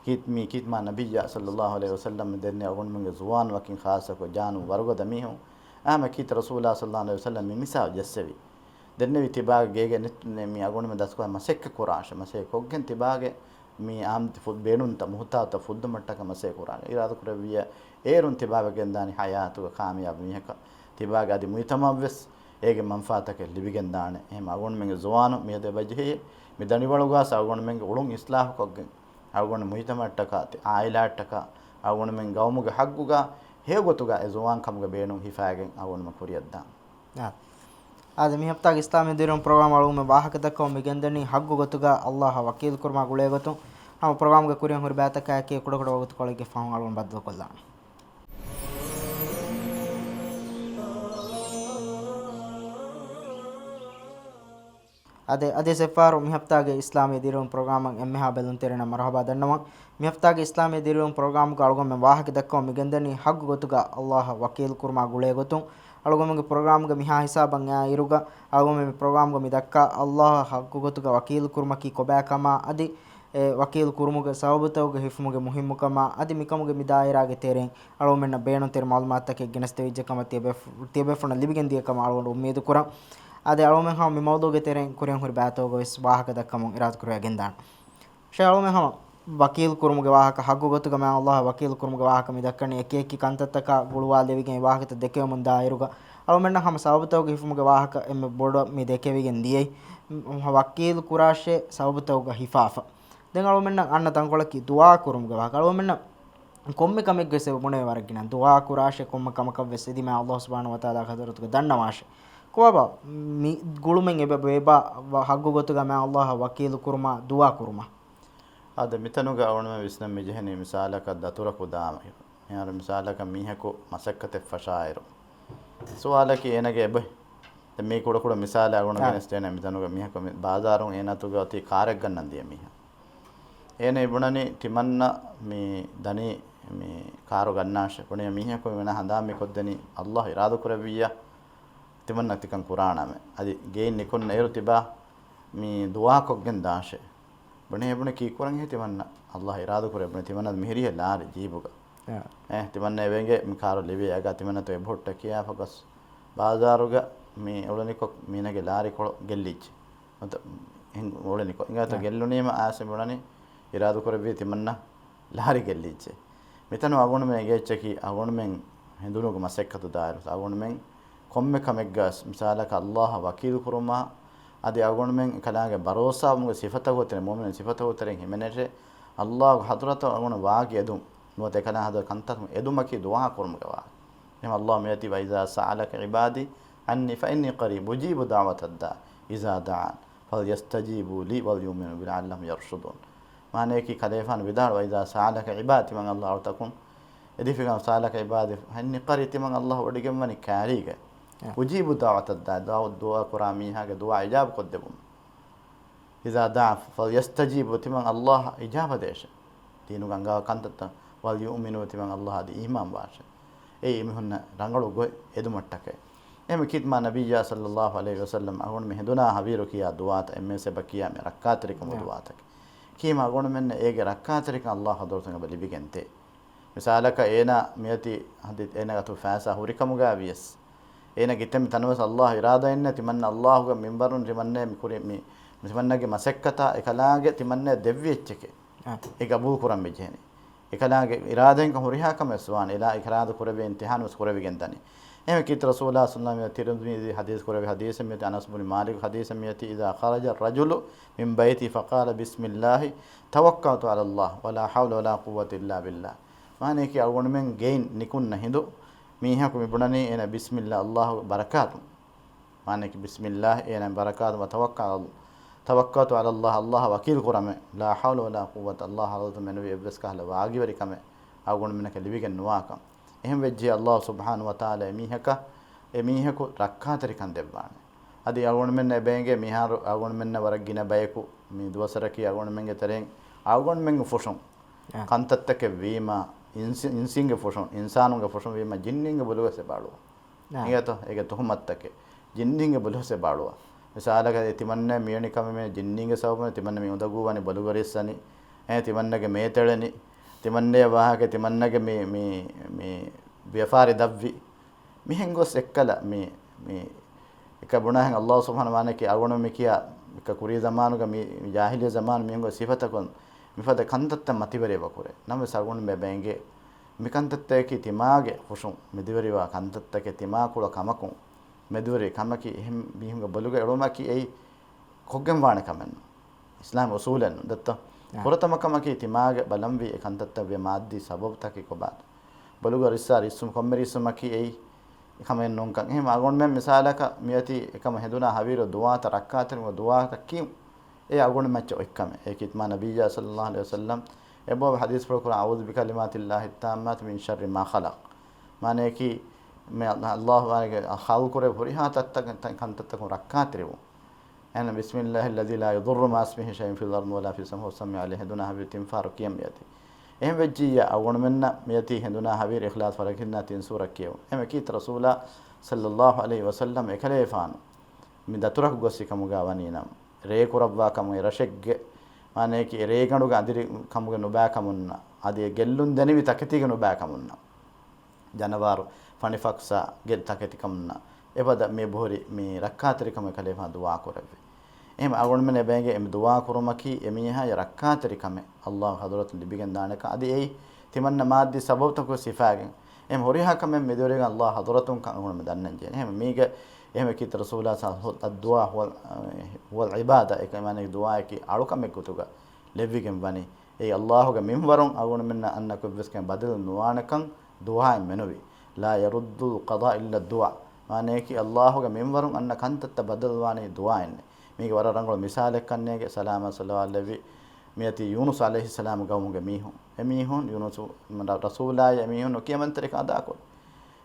ކީ-، މީ ކީރިތި މާ ނަބިއްޔާ ޞައްލައްލާހު ޢަލައިހި ވަސައްލަމް ދެންނެވި އަޅުގަނޑުމެންގެ ޒުވާން ވަކިން ޚާއްޞަކޮށް ޖާނު ވަރުގަދަ މީހުން. އާމެ ކީރިތި ރަސޫލާ ޞައްލައްލާހު ޢަލައިހި ވަސައްލަމް މި މިސާލު ޖެއްސެވި. ދެންނެވި ތިބާގެ ގޭގެ ނެތް-، މި އަޅުގަނޑުމެން ދަސްކޮށް މަސައްކަތް ކުރާށޭ. މަސައްކަތް ކޮށްގެން ތިބާގެ މި އާން ފު-، ބޭނުންތައް މުހުތާޖުތައް ފުއްދުމަށްޓަކައި މަސައްކަތް ކުރާށޭ. އިރާދަ ކުރެއްވިއްޔާ އޭރުން ތިބާ ވެގެންދާނީ ޙަޔާތުގަ ކާމިޔާބު މީހަކަށް. ތިބާގެ އަދި މުޖުތަމަޢަށްވެސް އޭގެ މަންފާތަކެއް ލިބިގެންދާނެ. އެހެން އަޅުގަނޑުމެންގެ ޒުވާނުން މިއަދު އެބަޖެހޭ މި ދަނޑިވަޅުގަ އަޅުގަނޑުމެންގެ އުޅުން އިޞްލާޙުކޮށްގެން އަޅުގަނޑު މުޖުތަމަޢަށްޓަކާ، އާއިލާއަށްޓަކާ، އަޅުގަނޑުމެން ގައުމުގެ ޙައްޤުގަ ހެޔޮ ގޮތުގަ އެ ޒުވާން ކަމުގެ ބޭނުން ހިފާގެން އަޅުގަނޑުމެން ކުރިއަށްދާން. އާ. އާދެ، މި ހަފްތާގެ އިސްލާމީ ދިރިއުޅުން ޕްރޮގްރާމް އަޅުގަނޑުމެން ވާހަކަދައްކަމުން މި ގެންދަނީ ޙައްޤު ގޮތުގަ ﷲ އަށް ވަކީލު ކުރުމާ ގުޅޭ ގޮތުން. ހަމަ ޕްރޮގްރާމްގެ ކުރިއަށް ހުރި ބައިތަކާއެކީ ކުޑަކުޑަ ވަގުތުކޮޅެއްގެ ފަހުން އަޅުގަނޑު ބައްދަލުކޮށްލާނަން. އަދި، އަދި އެއްފަހަރު މި ހަފްތާގެ އިސްލާމީ ދިރިއުޅުން ޕްރޮގްރާމަށް އެންމެހާ ބެލުންތެރިންނަށް މަރުޙަބާ ދަންނަވަން. މި ހަފްތާގެ އިސްލާމީ ދިރިއުޅުން ޕްރޮގްރާމްގަ އަޅުގަނޑުމެން ވާހަކަ ދައްކަމުން މި ގެންދަނީ ޙައްޤު ގޮތުގަ ﷲ އަށް ވަކީލު ކުރުމާ ގުޅޭ ގޮތުން. އަޅުގަނޑުމެންގެ ޕްރޮގްރާމްގަ މިހާ ހިސާބަށް އައި އިރުގަ، އަޅުގަނޑުމެން މި ޕްރޮގްރާމްގަ މި ދައްކާ ﷲ އަށް ޙައްޤު ގޮތުގަ ވަކީލު ކުރުމަކީ ކޮބާ ކަމާ އަދި އެ ވަކީލު ކުރުމުގެ ސަބަބުތަކުގެ ހިފުމުގެ މުހިއްމުކަމާ އަދި މިކަމުގެ މި ދާއިރާގެ ތެރެއިން އަޅުގަނޑުމެންނަށް ބޭނުންތެރި މަޢުލޫމާތުތަކެއް ގެނެސްދެވިއްޖެ ކަމަށް ތިޔަބޭފު-، ތިޔަބޭފުޅުންނަށް ލިބިގެން ދިޔަ ކަމަށް އަޅުގަނޑު އުއްމީދު ކުރަން. އަދި އަޅުގަނޑުމެން ހަމަ މި މައުޟޫގެ ތެރެއިން ކުރިއަށް ހުރި ބައިތަކުގަ ވެސް ވާހަކަ ދައްކަމުން އިރާދަ ކުރެވިގެންދާނެ. ޝޭޚް އަޅުގަނޑުމެން ހަމަ ވަކީލު ކުރުމުގެ ވާހަކަ، ޙައްޤު ގޮތުގަ މާތް ﷲ އަށް ވަކީލު ކުރުމުގެ ވާހަކަ މި ދައްކަނީ އެކި އެކި ކަންތައްތަކާ ގުޅުވާލެވިގެން ވާހަކަތައް ދެކެވެމުން ދާއިރުގަ އަޅުގަނޑުމެންނަށް ހަމަ ސަބަބުތަކުގެ ހިފުމުގެ ވާހަކަ އެންމެ ބޮޑަށް މި ދެކެވިގެން ދިޔައީ ވަކީލު ކުރާށޭ ސަބަބުތަކުގަ ހިފާފަ. ދެން އަޅުގަނޑުމެންނަށް އަންނަ ތަންކޮޅަކީ ދުޢާ ކުރުމުގެ ވާހަކަ. އަޅުގަނޑުމެންނަށް ކޮންމެ ކަމެއްގެ ސެބަ ބުނެވޭ ވަރަށް ގިނަ ދުޢާ ކުރާށޭ، ކޮންމެ ކަމަކަށް ވެސް އެދި މާތް ﷲ ސުބްޙާނަހޫ ވަތަޢާލާ ޙަޟްރަތުގަ ދަންނަވާށޭ. ކޮބާބާ މި ގުޅުމެއް އެބަ ބޭބާ ޙައްޤު ގޮތުގަ މާތް ﷲ އަށް ވަކީލު ކުރުމާ ދުޢާ ކުރުމާ؟ އާދެ، މިތަނުގަ އަޅުގަނޑުމެން ވިސްނަން މި ޖެހެނީ މިސާލަކަށް ދަތުރަކު ދާމަ. މިހާރު މިސާލަކަށް މީހަކު މަސައްކަތެއް ފަށާއިރު، ސުވާލަކީ އޭނަގެ އެބަ-، ދެން މީ ކުޑަކުޑަ މިސާލެއް އަޅުގަނޑު އާ. ގެނެސްދޭނެ. މިތަނުގަ މީހަކު މި ބާޒާރުން އޭނާ އަތުގަ އޮތީ ކާރެއް ގަންނަން ދިޔަ މީހާ. އޭނަ ބުނަނީ ތިމަންނަ މި ދަނީ މި ކާރު ގަންނާށޭ. ބުނި މީހަކު މިނާ ހަނދާން މި ކޮށްދެނީ ﷲ އިރާދަ ކުރެއްވިއްޔާ ތިމަންނަ ތިކަން ކުރާނަމޭ. އަދި ގެއިން ނިކުން އޭރު ތިބާ މި ދުޢާ ކޮށްގެން ދާށޭ. ބުނޭ، ބުނެ ކީއްކުރަން ހޭ ތިމަންނަ؟ ﷲ އިރާދަ ކުރޭ. ބުނެ ތިމަންނަ މިހިރީ ލާރި ޖީބުގަ. އާ. އޭ، ތިމަންނަ އެވެންގެ މި ކާރު ލިބޭ އަގާ ތިމަންނަތޯ އެބަހުއްޓަ ކިޔާފަ ގޮސް ބާޒާރުގަ މި އުޅެނިކޮށް މީނަގެ ލާރި ކޮޅު ގެއްލިއްޖެ. އުޅެނިކޮށް އިނގާތަ އާ. ގެއްލުނީމަ އާސެ ބުނަނީ އިރާދަކުރެއްވީ ތިމަންނަ ލާރި ގެއްލިއްޖެ. މިތަނު އަގުނުމެން އެނގޭ އެއްޗަކީ، އަގުނުމެން ހެނދުނުގެ މަސައްކަތު ދާއިރު، އަގުނުމެން ކޮންމެ ކަމެއްގަސް މިސާލަކަށް އައްލާހަށް ވަކީލު ކުރުމާ، އަދި އަގުނުމެން އެކަލާނގެ ބަރޯސާވުމުގެ ސިފަތަކުގެ ތެރެ، މުއުމިނުން ސިފަތަކުގެ ތެރެއިން ހިމެނޭށޭ، އައްލާހު ޙަޟްރަތަށް އަގުނު ވާގި އެދުން ނުވަތަ އެކަލާނގެ ޙަޟްރަތަށް ކަންތައް އެދުމަކީ ދުޢާ ކުރުމުގެ ވާހަކަ. އެހެން އައްލާހު މިއޮތީ، وإذا سألك عبادي عني فإني قريب أجيب دعوة الداع إذا دعان فليستجيبوا لي وليؤمنوا بي لعلهم يرشدون. މާނަޔަކީ ކަލޭފާނު ވިދާޅު، وإذا سألك عبادي، ތިމަން އައްލާހު އަޅުތަކުން އެދިފިކަން، سألك عبادي فإني قريب، ތިމަން އައްލާހު ވޮޑިގެންވަނީ ކާރީގަ. އެ. أجيب دعوة الداع، ދުޢާ، ދުޢާ ކުރާ މީހާގެ ދުޢާ އިޖާބަ ކޮށްދެއްވުމަށް. إذا دعان فليستجيبوا، ތިމަން އައްލާހަށް އިޖާބަ ދޭށޭ. ދީނުގަ އަންގާ ކަންތައްތައް، وليؤمنوا، ތިމަން އައްލާހަށް އަދި އީމާން ވާށޭ. އެއީ އެމީހުންނަށް ރަނގަޅު ގޮތް އެދުމަށްޓަކައި. އެހެންވެ ކީރިތި މާ ނަބިއްޔާ صلى الله عليه وسلم އަގުނު މި ހެނދުނާ ހަވީރު ކިޔާ ދުޢާތައް، އެންމެސް އެބަ ކިޔާ މި ރައްކާތެރިކަމުގެ އާ. ދުޢާތަކެއް. ކީމަ އަގުނުމެންނަށް އޭގެ ރައްކާތެރިކަން އައްލާހު ޙަޟްރަތުން އެބަ ލިބިގެންތޭ. މިސާލަކަށް އޭނާ މިއޮތީ ހަދި-، އޭނާގެ އަތު ފައިސާ ހުރިކަމުގަ ވިޔަސް، އޭނާ ގިތެން ތަނަވަސް އައްލާހު އިރާދައެއްނެ، ތިމަންނަ އައްލާހުގެ މިންވަރުން ތިމަންނަ މި ކުރި-، މި-، ތިމަންނަގެ މަސައްކަތާ އެކަލާނގެ ތިމަންނަ ދެއްވި އެއްޗެކޭ. އާ. އެ ގަބޫލު ކުރަން ވެއްޖެހެނީ. އެކަލާނގެ އިރާދައިން ކަން ހުރިހާ ކަމެއް ވެސް ވާނެ، އެލާ އިރާދަ ކުރެވޭ އިމްތިޙާނު ވެސް ކުރެވިގެން ދަނީ. އެހެންވެ ކީރިތި ރަސޫލާ ޞައްލަﷲ ޢަލައިހި ވަސައްލަމަ ތިރްމިޛީ ޙަދީޘް ކުރެއްވި ޙަދީޘެއް މިއޮތީ، އަނަސް ބުނި މާލިކު ޙަދީޘެއް މިއޮތީ، إذا خرج الرجل من بيته فقال بسم الله توكلت على الله ولا حول ولا قوة إلا بالله. މާނަޔަކީ އަޅުގަނޑުމެން ގެއިން ނިކުންނަ ހިނދު މީހަކު މި ބުނަނީ އޭނަ ބިސްމިއްލާ އައްލާހުގެ ބަރަކާތުން. މާނަޔަކީ ބިސްމިއްލާހި އޭނަ ބަރަކާތު، وتوكل، توكلت على الله، އައްލާހަށް ވަކީލު ކުރަމޭ، لا حول ولا قوة، އައްލާހު ޙަޟްރަތުން މެނުވީ އެއްވެސް ކަހަލަ ވާގިވެރިކަމެއް އަޅުގަނޑުމެންނަކަށް ލިބިގެން ނުވާކަން. އެހެން ވެއްޖެ އައްލާހު ސުބްޙާނަހޫ ވަތަޢާލާ އެމީހަކަށް، އެމީހަކު ރައްކާތެރިކަން ދެއްވާނެ. އަދި އަޅުގަނޑުމެންނަށް އެބައެނގޭ މިހާރު އަޅުގަނޑުމެންނަށް ވަރަށް ގިނަ ބަޔަކު މި ދުވަސަރަކީ އަޅުގަނޑުމެންގެ ތެރެއިން އަޅުގަނޑުމެންގެ ފުށުން އާ. ކަންތައްތަކެއް ވީމަ، އިންސި-، އިންސީންގެ ފުށުން، އިންސާނުންގެ ފުށުން ވީމަ، ޖިންނީންގެ ބޮލުގަސް އެބަ އަޅުވާ. އާ. އިނގޭތޯ؟ އޭގެ ތުހުމަތުތަކެއް. ޖިންނީންގެ ބޮލުގަސް އެބަ އަޅުވާ. މިސާލަކަށް ތިމަންނަ މިވެނި ކަމެއް މި ޖިންނީންގެ ސަބަބުން ތިމަންނަ މި އުނދަގޫ ވަނީ ބޮލުގަ ރިއްސަނީ. އެ ތިމަންނަގެ މޭތެޅެނީ. ތިމަންނަ ވާހަކަ ތިމަންނަގެ މި، މި، މި ވިޔަފާރި ދަށްވި. މިހެން ގޮސް އެއްކަލަ މި، މި އެކަ ބުނާހެން އައްލާހު ސުބްޙާނަހޫ ވަތަޢާލާ އަޅުގަނޑު މި ކިޔާ، އެކަ ކުރީ ޒަމާނުގަ މި، މި ޖާހިލިއްޔަ ޒަމާނު މީހުންގެ ސިފަތަކުން މިފަދަ ކަންތައްތައް މަތިވެރި އެބަ ކުރޭ. ނަމަވެސް އަޅުގަނޑު މި ބޭނގޭ މި ކަންތައްތަކަކީ ތިމާގެ ހުށުން މެދުވެރިވާ ކަންތައްތަކެއް، ތިމާ ކުޅަ ކަމަކުން މެދުވެރި ކަމަކީ އެހެން މީހުންގެ ބޮލުގަ އެޅުމަކީ އެއީ ކޮށްގެން ވާނެ ކަމެއް ނޫން. އިސްލާމް އުސޫލެއް ނޫން. ދެއްތޯ؟ އާ. ފުރަތަމަ ކަމަކީ ތިމާގެ ބަލަންވީ އެ ކަންތައްތައް ވިޔަ މާއްދީ ސަބަބުތަކީ ކޮބާތޯ؟ ބޮލުގަ ރިއްސާ ރިއްސުން ކޮންމެ ރިއްސުމަކީ އެއީ ކަމެއް ނޫންކަން. އެހެން އަޅުގަނޑުމެން މިސާލަކަށް މިއޮތީ އެކަމަށް ހެނދުނާ ހަވީރު ދުޢާތައް ރައްކާތެރިކަމުގެ ދުޢާތައް ކިޔުން. އެ އަޅުގަނޑު މައްޗަށް އޮތް ކަމެއް. އެ ކީރިތި މާ ނަބިއްޔާ ޞައްލަﷲ ޢަލައިހި ވަސައްލަމް އެބައޮތް ޙަދީޘްފުޅު ކުރާ، أعوذ بكلمات الله التامات من شر ما خلق. މާނަޔަކީ މި އައްލާހު ވާގެ ޚަލްޤުކުރެއްވި ހުރިހާ ތައްތައް، ތައް ކަންތައްތަކުން ރައްކާތެރިވުން. އެހެން، بسم الله الذي لا يضر مع اسمه شيء في الأرض ولا في السماء وهو السميع العليم، ހެނދުނާ ހަވީރު ތިން ފަހަރު ކިޔަން މިއޮތީ. އެހެން ވެއްޖިއްޔާ އަޅުގަނޑުމެންނަށް މިއޮތީ ހެނދުނާ ހަވީރު އިޚްލާޞް ފަރަކަތް ހިންނާ ތިން ސޫރަ ކިޔެވުން. އެހެންވެ ކީރިތި ރަސޫލާ ޞައްލަﷲ ޢަލައިހި ވަސައްލަމް އެކަލޭފާނު މި ދަތުރަކު ގޮސް ކަމުގަ ވަނީ ނަމަ، ރޭ ކުރައްވާ ކަމުގެ ރަށެއްގެ، މާނަޔަކީ އެ ރޭގަނޑުގެ އަނދިރި ކަމުގެ ނުބައި ކަމުންނަށް، އަދި އެ ގެއްލުން ދެނިވި ތަކެތީގެ ނުބައި ކަމުންނަށް. ޖަނަވާރު ފަނިފަކްސާގެ ތަކެތިކަމުންނަށް އެފަދަ މި އެބަހުރި މި ރައްކާތެރިކަމުގެ ކަލޭފާނު ދުޢާ ކުރެއްވި. އެހެން އަޅުގަނޑުމެން އެބައިގެ އެމި ދުޢާ ކުރުމަކީ އެމީހާ ރައްކާތެރިކަމެއް އައްލާހު ޙަޟްރަތުން ލިބިގެން ދާނެކަން. އަދި އެއީ ތިމަންނަ މާއްދީ ސަބަބުތަކުގެ ސިފައިގެން. އެހެން ހުރިހާ ކަމެއް މެދުވެރިގެން އައްލާހު ޙަޟްރަތުން ކަން އަޅުގަނޑުމެން ދަންނަން ޖެހޭ. އެހެން މީގެ އެހެން ކީރިތި ރަސޫލާ ޞައްލަﷲ، الدعاء هو، هو العبادة، އެކަމަނީ ދުޢާއަކީ އަޅުކަމެއް ގޮތުގަ ލެއްވިގެން ވަނީ. އެއީ އައްލާހުގެ މިންވަރުން އަޅުގަނޑުމެންނަށް އަންނަ ކޮއްވެސް ކަމެއް ބަދަލު ނުވާނެކަން ދުޢާއިން މެނުވީ. لا يرد القضاء إلا الدعاء. މާނަޔަކީ އައްލާހުގެ މިންވަރުން އަންނަ ކަންތައްތައް ބަދަލުވާނީ ދުޢާއިން. މީގެ ވަރަށް ރަނގަޅު މިސާލެއް ކަންނޭނގެ ސަލާމާ ޞަލަވާތް ލެއްވި މިއޮތީ ޔޫނުސް ޢަލައިހިއްސަލާމް ޤައުމުގެ މީހުން. އެ މީހުން ޔޫނުސު ރަ-، ރަސޫލާއި އެ މީހުން ނުކިޔަމަންތެރިކަން އަދާކުރި.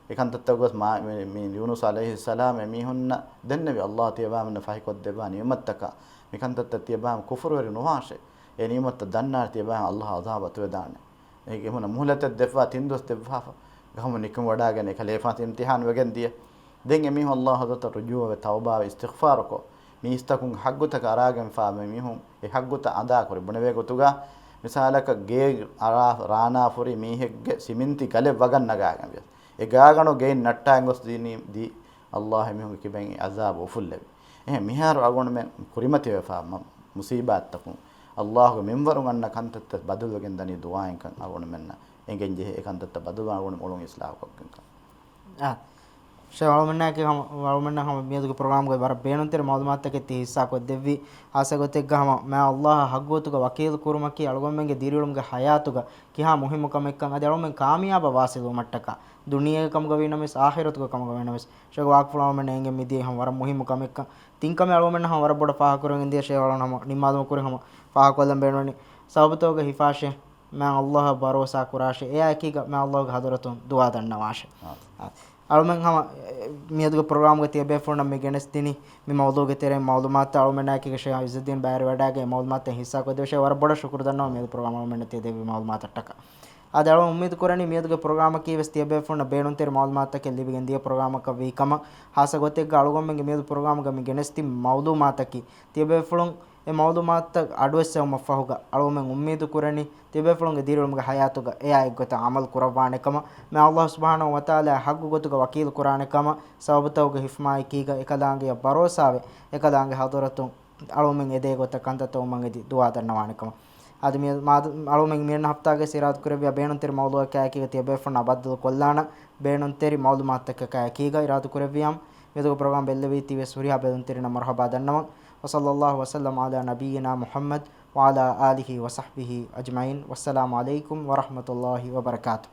އެ ކަންތައްތައް ގޮސް މާ-، މި، މި ޔޫނުސް ޢަލައިހިއްސަލާމް އެ މީހުންނަށް ދެންނެވި އައްލާހު ތިޔަބައިމީހުންނަށް ފަހިކޮށްދެއްވާ ނިޢުމަތްތަކާ، މި ކަންތައްތައް ތިޔަބައިމީހުން ކުފުރުވެރި ނުވާށޭ. އެ ނިޢުމަތްތައް ދަންނާނެ ތިޔަބައިމީހުން އައްލާހު ޢަޛާބު އަތުވެދާނެ. އޭގެ އެމީހުންނަށް މުހުލަތެއް ދެއްވާ ތިން ދުވަސް ދެއްވާފަ. ގަހަމުން ނިކުމެވަޑައިގެން އެކަލޭފާނު އިމްތިޙާން ވެގެން ދިޔަ. ދެން އެމީހުން އައްލާހު ޙަޟްރަތަށް ރުޖޫޢަވެ ތައުބާވެ އިސްތިޣްފާރުކޮށް، މީސްތަކުން ޙައްޤުތަކަށް އަރާގެންފާ މި މީހުން އެ ޙައްޤުތައް އަދާކުރި. ބުނެވޭ ގޮތުގަ މިސާލަކަށް ގޭ އަރާ ރާނާ ފުރި މީހެއްގެ ސިމިންތި ގަލެއް ވަގަށް ނަގާގެން ވިޔަސް، އެ ގާގަނޑު ގެއިން ނައްޓާގެން ގޮސް ދީނީ ދީ އައްލާހު އެމީހުންގެ ކިބައިން އެ ޢަޛާބު އުފުއްލެވި. އެހެން މިހާރު އަޅުގަނޑުމެން ކުރިމަތިވެފާ މަ-، މުޞީބާތްތަކުން އައްލާހުގެ މިންވަރުން އަންނަ ކަންތައްތައް ބަދަލުވެގެން ދަނީ ދުޢާއިންކަން އަޅުގަނޑުމެންނަށް އެނގެން ޖެހޭ. އެ ކަންތައްތައް ބަދަލުވާން އަޅުގަނޑު މޮޅުން އިސްލާހުކޮށްގެންކަން. އާ. ޝޭޚް އަޅުމެންނާއެކީ ހަމަ، އަޅުމެންނަށް ހަމަ މިއަދުގެ ޕްރޮގްރާމްގައި ވަރަށް ބޭނުންތެރި މަޢުލޫމާތުތަކެއް ތި ހިއްސާކޮށްދެއްވީ. ހާއްސަ ގޮތެއްގަ ހަމަ މާތް އައްލާހަށް ޙައްޤު ގޮތުގަ ވަކީލު ކުރުމަކީ އަޅުގަނޑުމެންގެ ދިރިއުޅުމުގެ ޙަޔާތުގަ ކިހާ މުހިއްމު ކަމެއްކަން އަދި އަޅުމެން ކާމިޔާބަށް ވާސިލުވުމަށްޓަކާ، ދުނިޔޭގެ ކަމުގަ ވީ ނަމަވެސް އާޚިރަތުގެ ކަމުގަ ވީ ނަމަވެސް، ޝޭޚް ވާގިފުޅު އަޅުމެންނަށް އެނގެން މިދިޔައީ ހަމަ ވަރަށް މުހިއްމު ކަމެއްކަން. ތިން ކަމެއް އަޅުމެންނަށް ހަމަ ވަރަށް ބޮޑަށް ފާހަގަކުރެވެން ދިޔަ ޝޭޚް އަޅުން ހަމަ ނިންމާލުމަށް ކުރިން ހަމަ ފާހަގަކޮށްލަން ބޭނުންވަނީ. ސަބަބުތަކުގެ ހިފާށޭ، މާތް އައްލާހަށް ބަރޯސާ ކުރާށޭ، އެއާއެކީގަ މާތް އައްލާހުގެ ޙަޟްރަތުން ދުޢާ ދަންނަވާށޭ. އާ. އަޅުމެން ހަމަ، އެ، މިއަދުގެ ޕްރޮގްރާމްގަ ތިޔަބޭފުޅުންނަށް މި ގެނެސްދިނީ މި މައުޟޫގެ ތެރެއިން މަޢުލޫމާތު އަޅުމެންނާއެކީގަ ޝޭޚް ޢިއްޒުއްދީން ބައިވެރިވަޑައިގެން މަޢުލޫމާތުތައް ހިއްސާކޮށްދެއްވި. ޝޭޚް ވަރަށް ބޮޑަށް ޝުކުރު ދަންނަވަން މިއަދު ޕްރޮގްރާމް އަޅުމެންނަށް ތިޔަދެއްވި މަޢުލޫމާތަށްޓަކާ. އަދި އަޅުމެން އުއްމީދު ކުރަނީ މިއަދުގެ ޕްރޮގްރާމަކީ ވެސް ތިޔަބޭފުޅުންނަށް ބޭނުންތެރި މަޢުލޫމާތުތަކެއް ލިބިގެން ދިޔަ ޕްރޮގްރާމަކަށް ވީ ކަމަށް. ހާއްސަ ގޮތެއްގަ އަޅުގަނޑުމެންގެ މިއަދު ޕްރޮގްރާމްގަ މި ގެނެސްދިން މައުލޫމާތަކީ ތިޔަބޭފުޅުން އެ މައުލޫމާތުތައް އަޑުއެއްސެވުމަށް ފަހުގަ އަޅުގަނޑުމެން އުއްމީދު ކުރަނީ ތިޔަބޭފުޅުންގެ ދިރިއުޅުމުގެ ޙަޔާތުގަ އެއާ އެއްގޮތަށް ޢަމަލު ކުރައްވާނެ ކަމަށް، މާތް އައްލާހު ސުބްޙާނަހޫ ވަތަޢާލާ ޙައްޤު ގޮތުގަ ވަކީލު ކުރާނެ ކަމަށް، ސަބަބުތަކުގެ ހިފުމާއެކީގަ އެކަލާނގެއަށް ބަރޯސާވެ، އެކަލާނގެ ޙަޟްރަތުން އަޅުމެން އެދޭ ގޮތަށް ކަންތައްތައް ވުމަށް އެދި ދުޢާ ދަންނަވާނެ ކަމަށް. އަދި މި-، މާ-، އަޅުމެން މިއަންނަ ހަފްތާގައި އިރާދަކުރެއްވިޔާ ބޭނުންތެރި މައުޟޫއަކާއެކީގަ ތިޔަބޭފުޅުންނާ ބައްދަލު ކޮށްލާނަން ބޭނުންތެރި މަޢުލޫމާތުތަކަކާއެކީގަ އިރާދަކުރެއްވިޔާ މިއަދުގެ ޕްރޮގްރާމް ބެއްލެވީތީވެސް ހުރިހާ ބެލުންތެރިންނަށް މަރުޙަބާ ދަންނަވަން. وصلى الله وسلم على نبينا محمد وعلى آله وصحبه أجمعين. والسلام عليكم ورحمة الله وبركاته.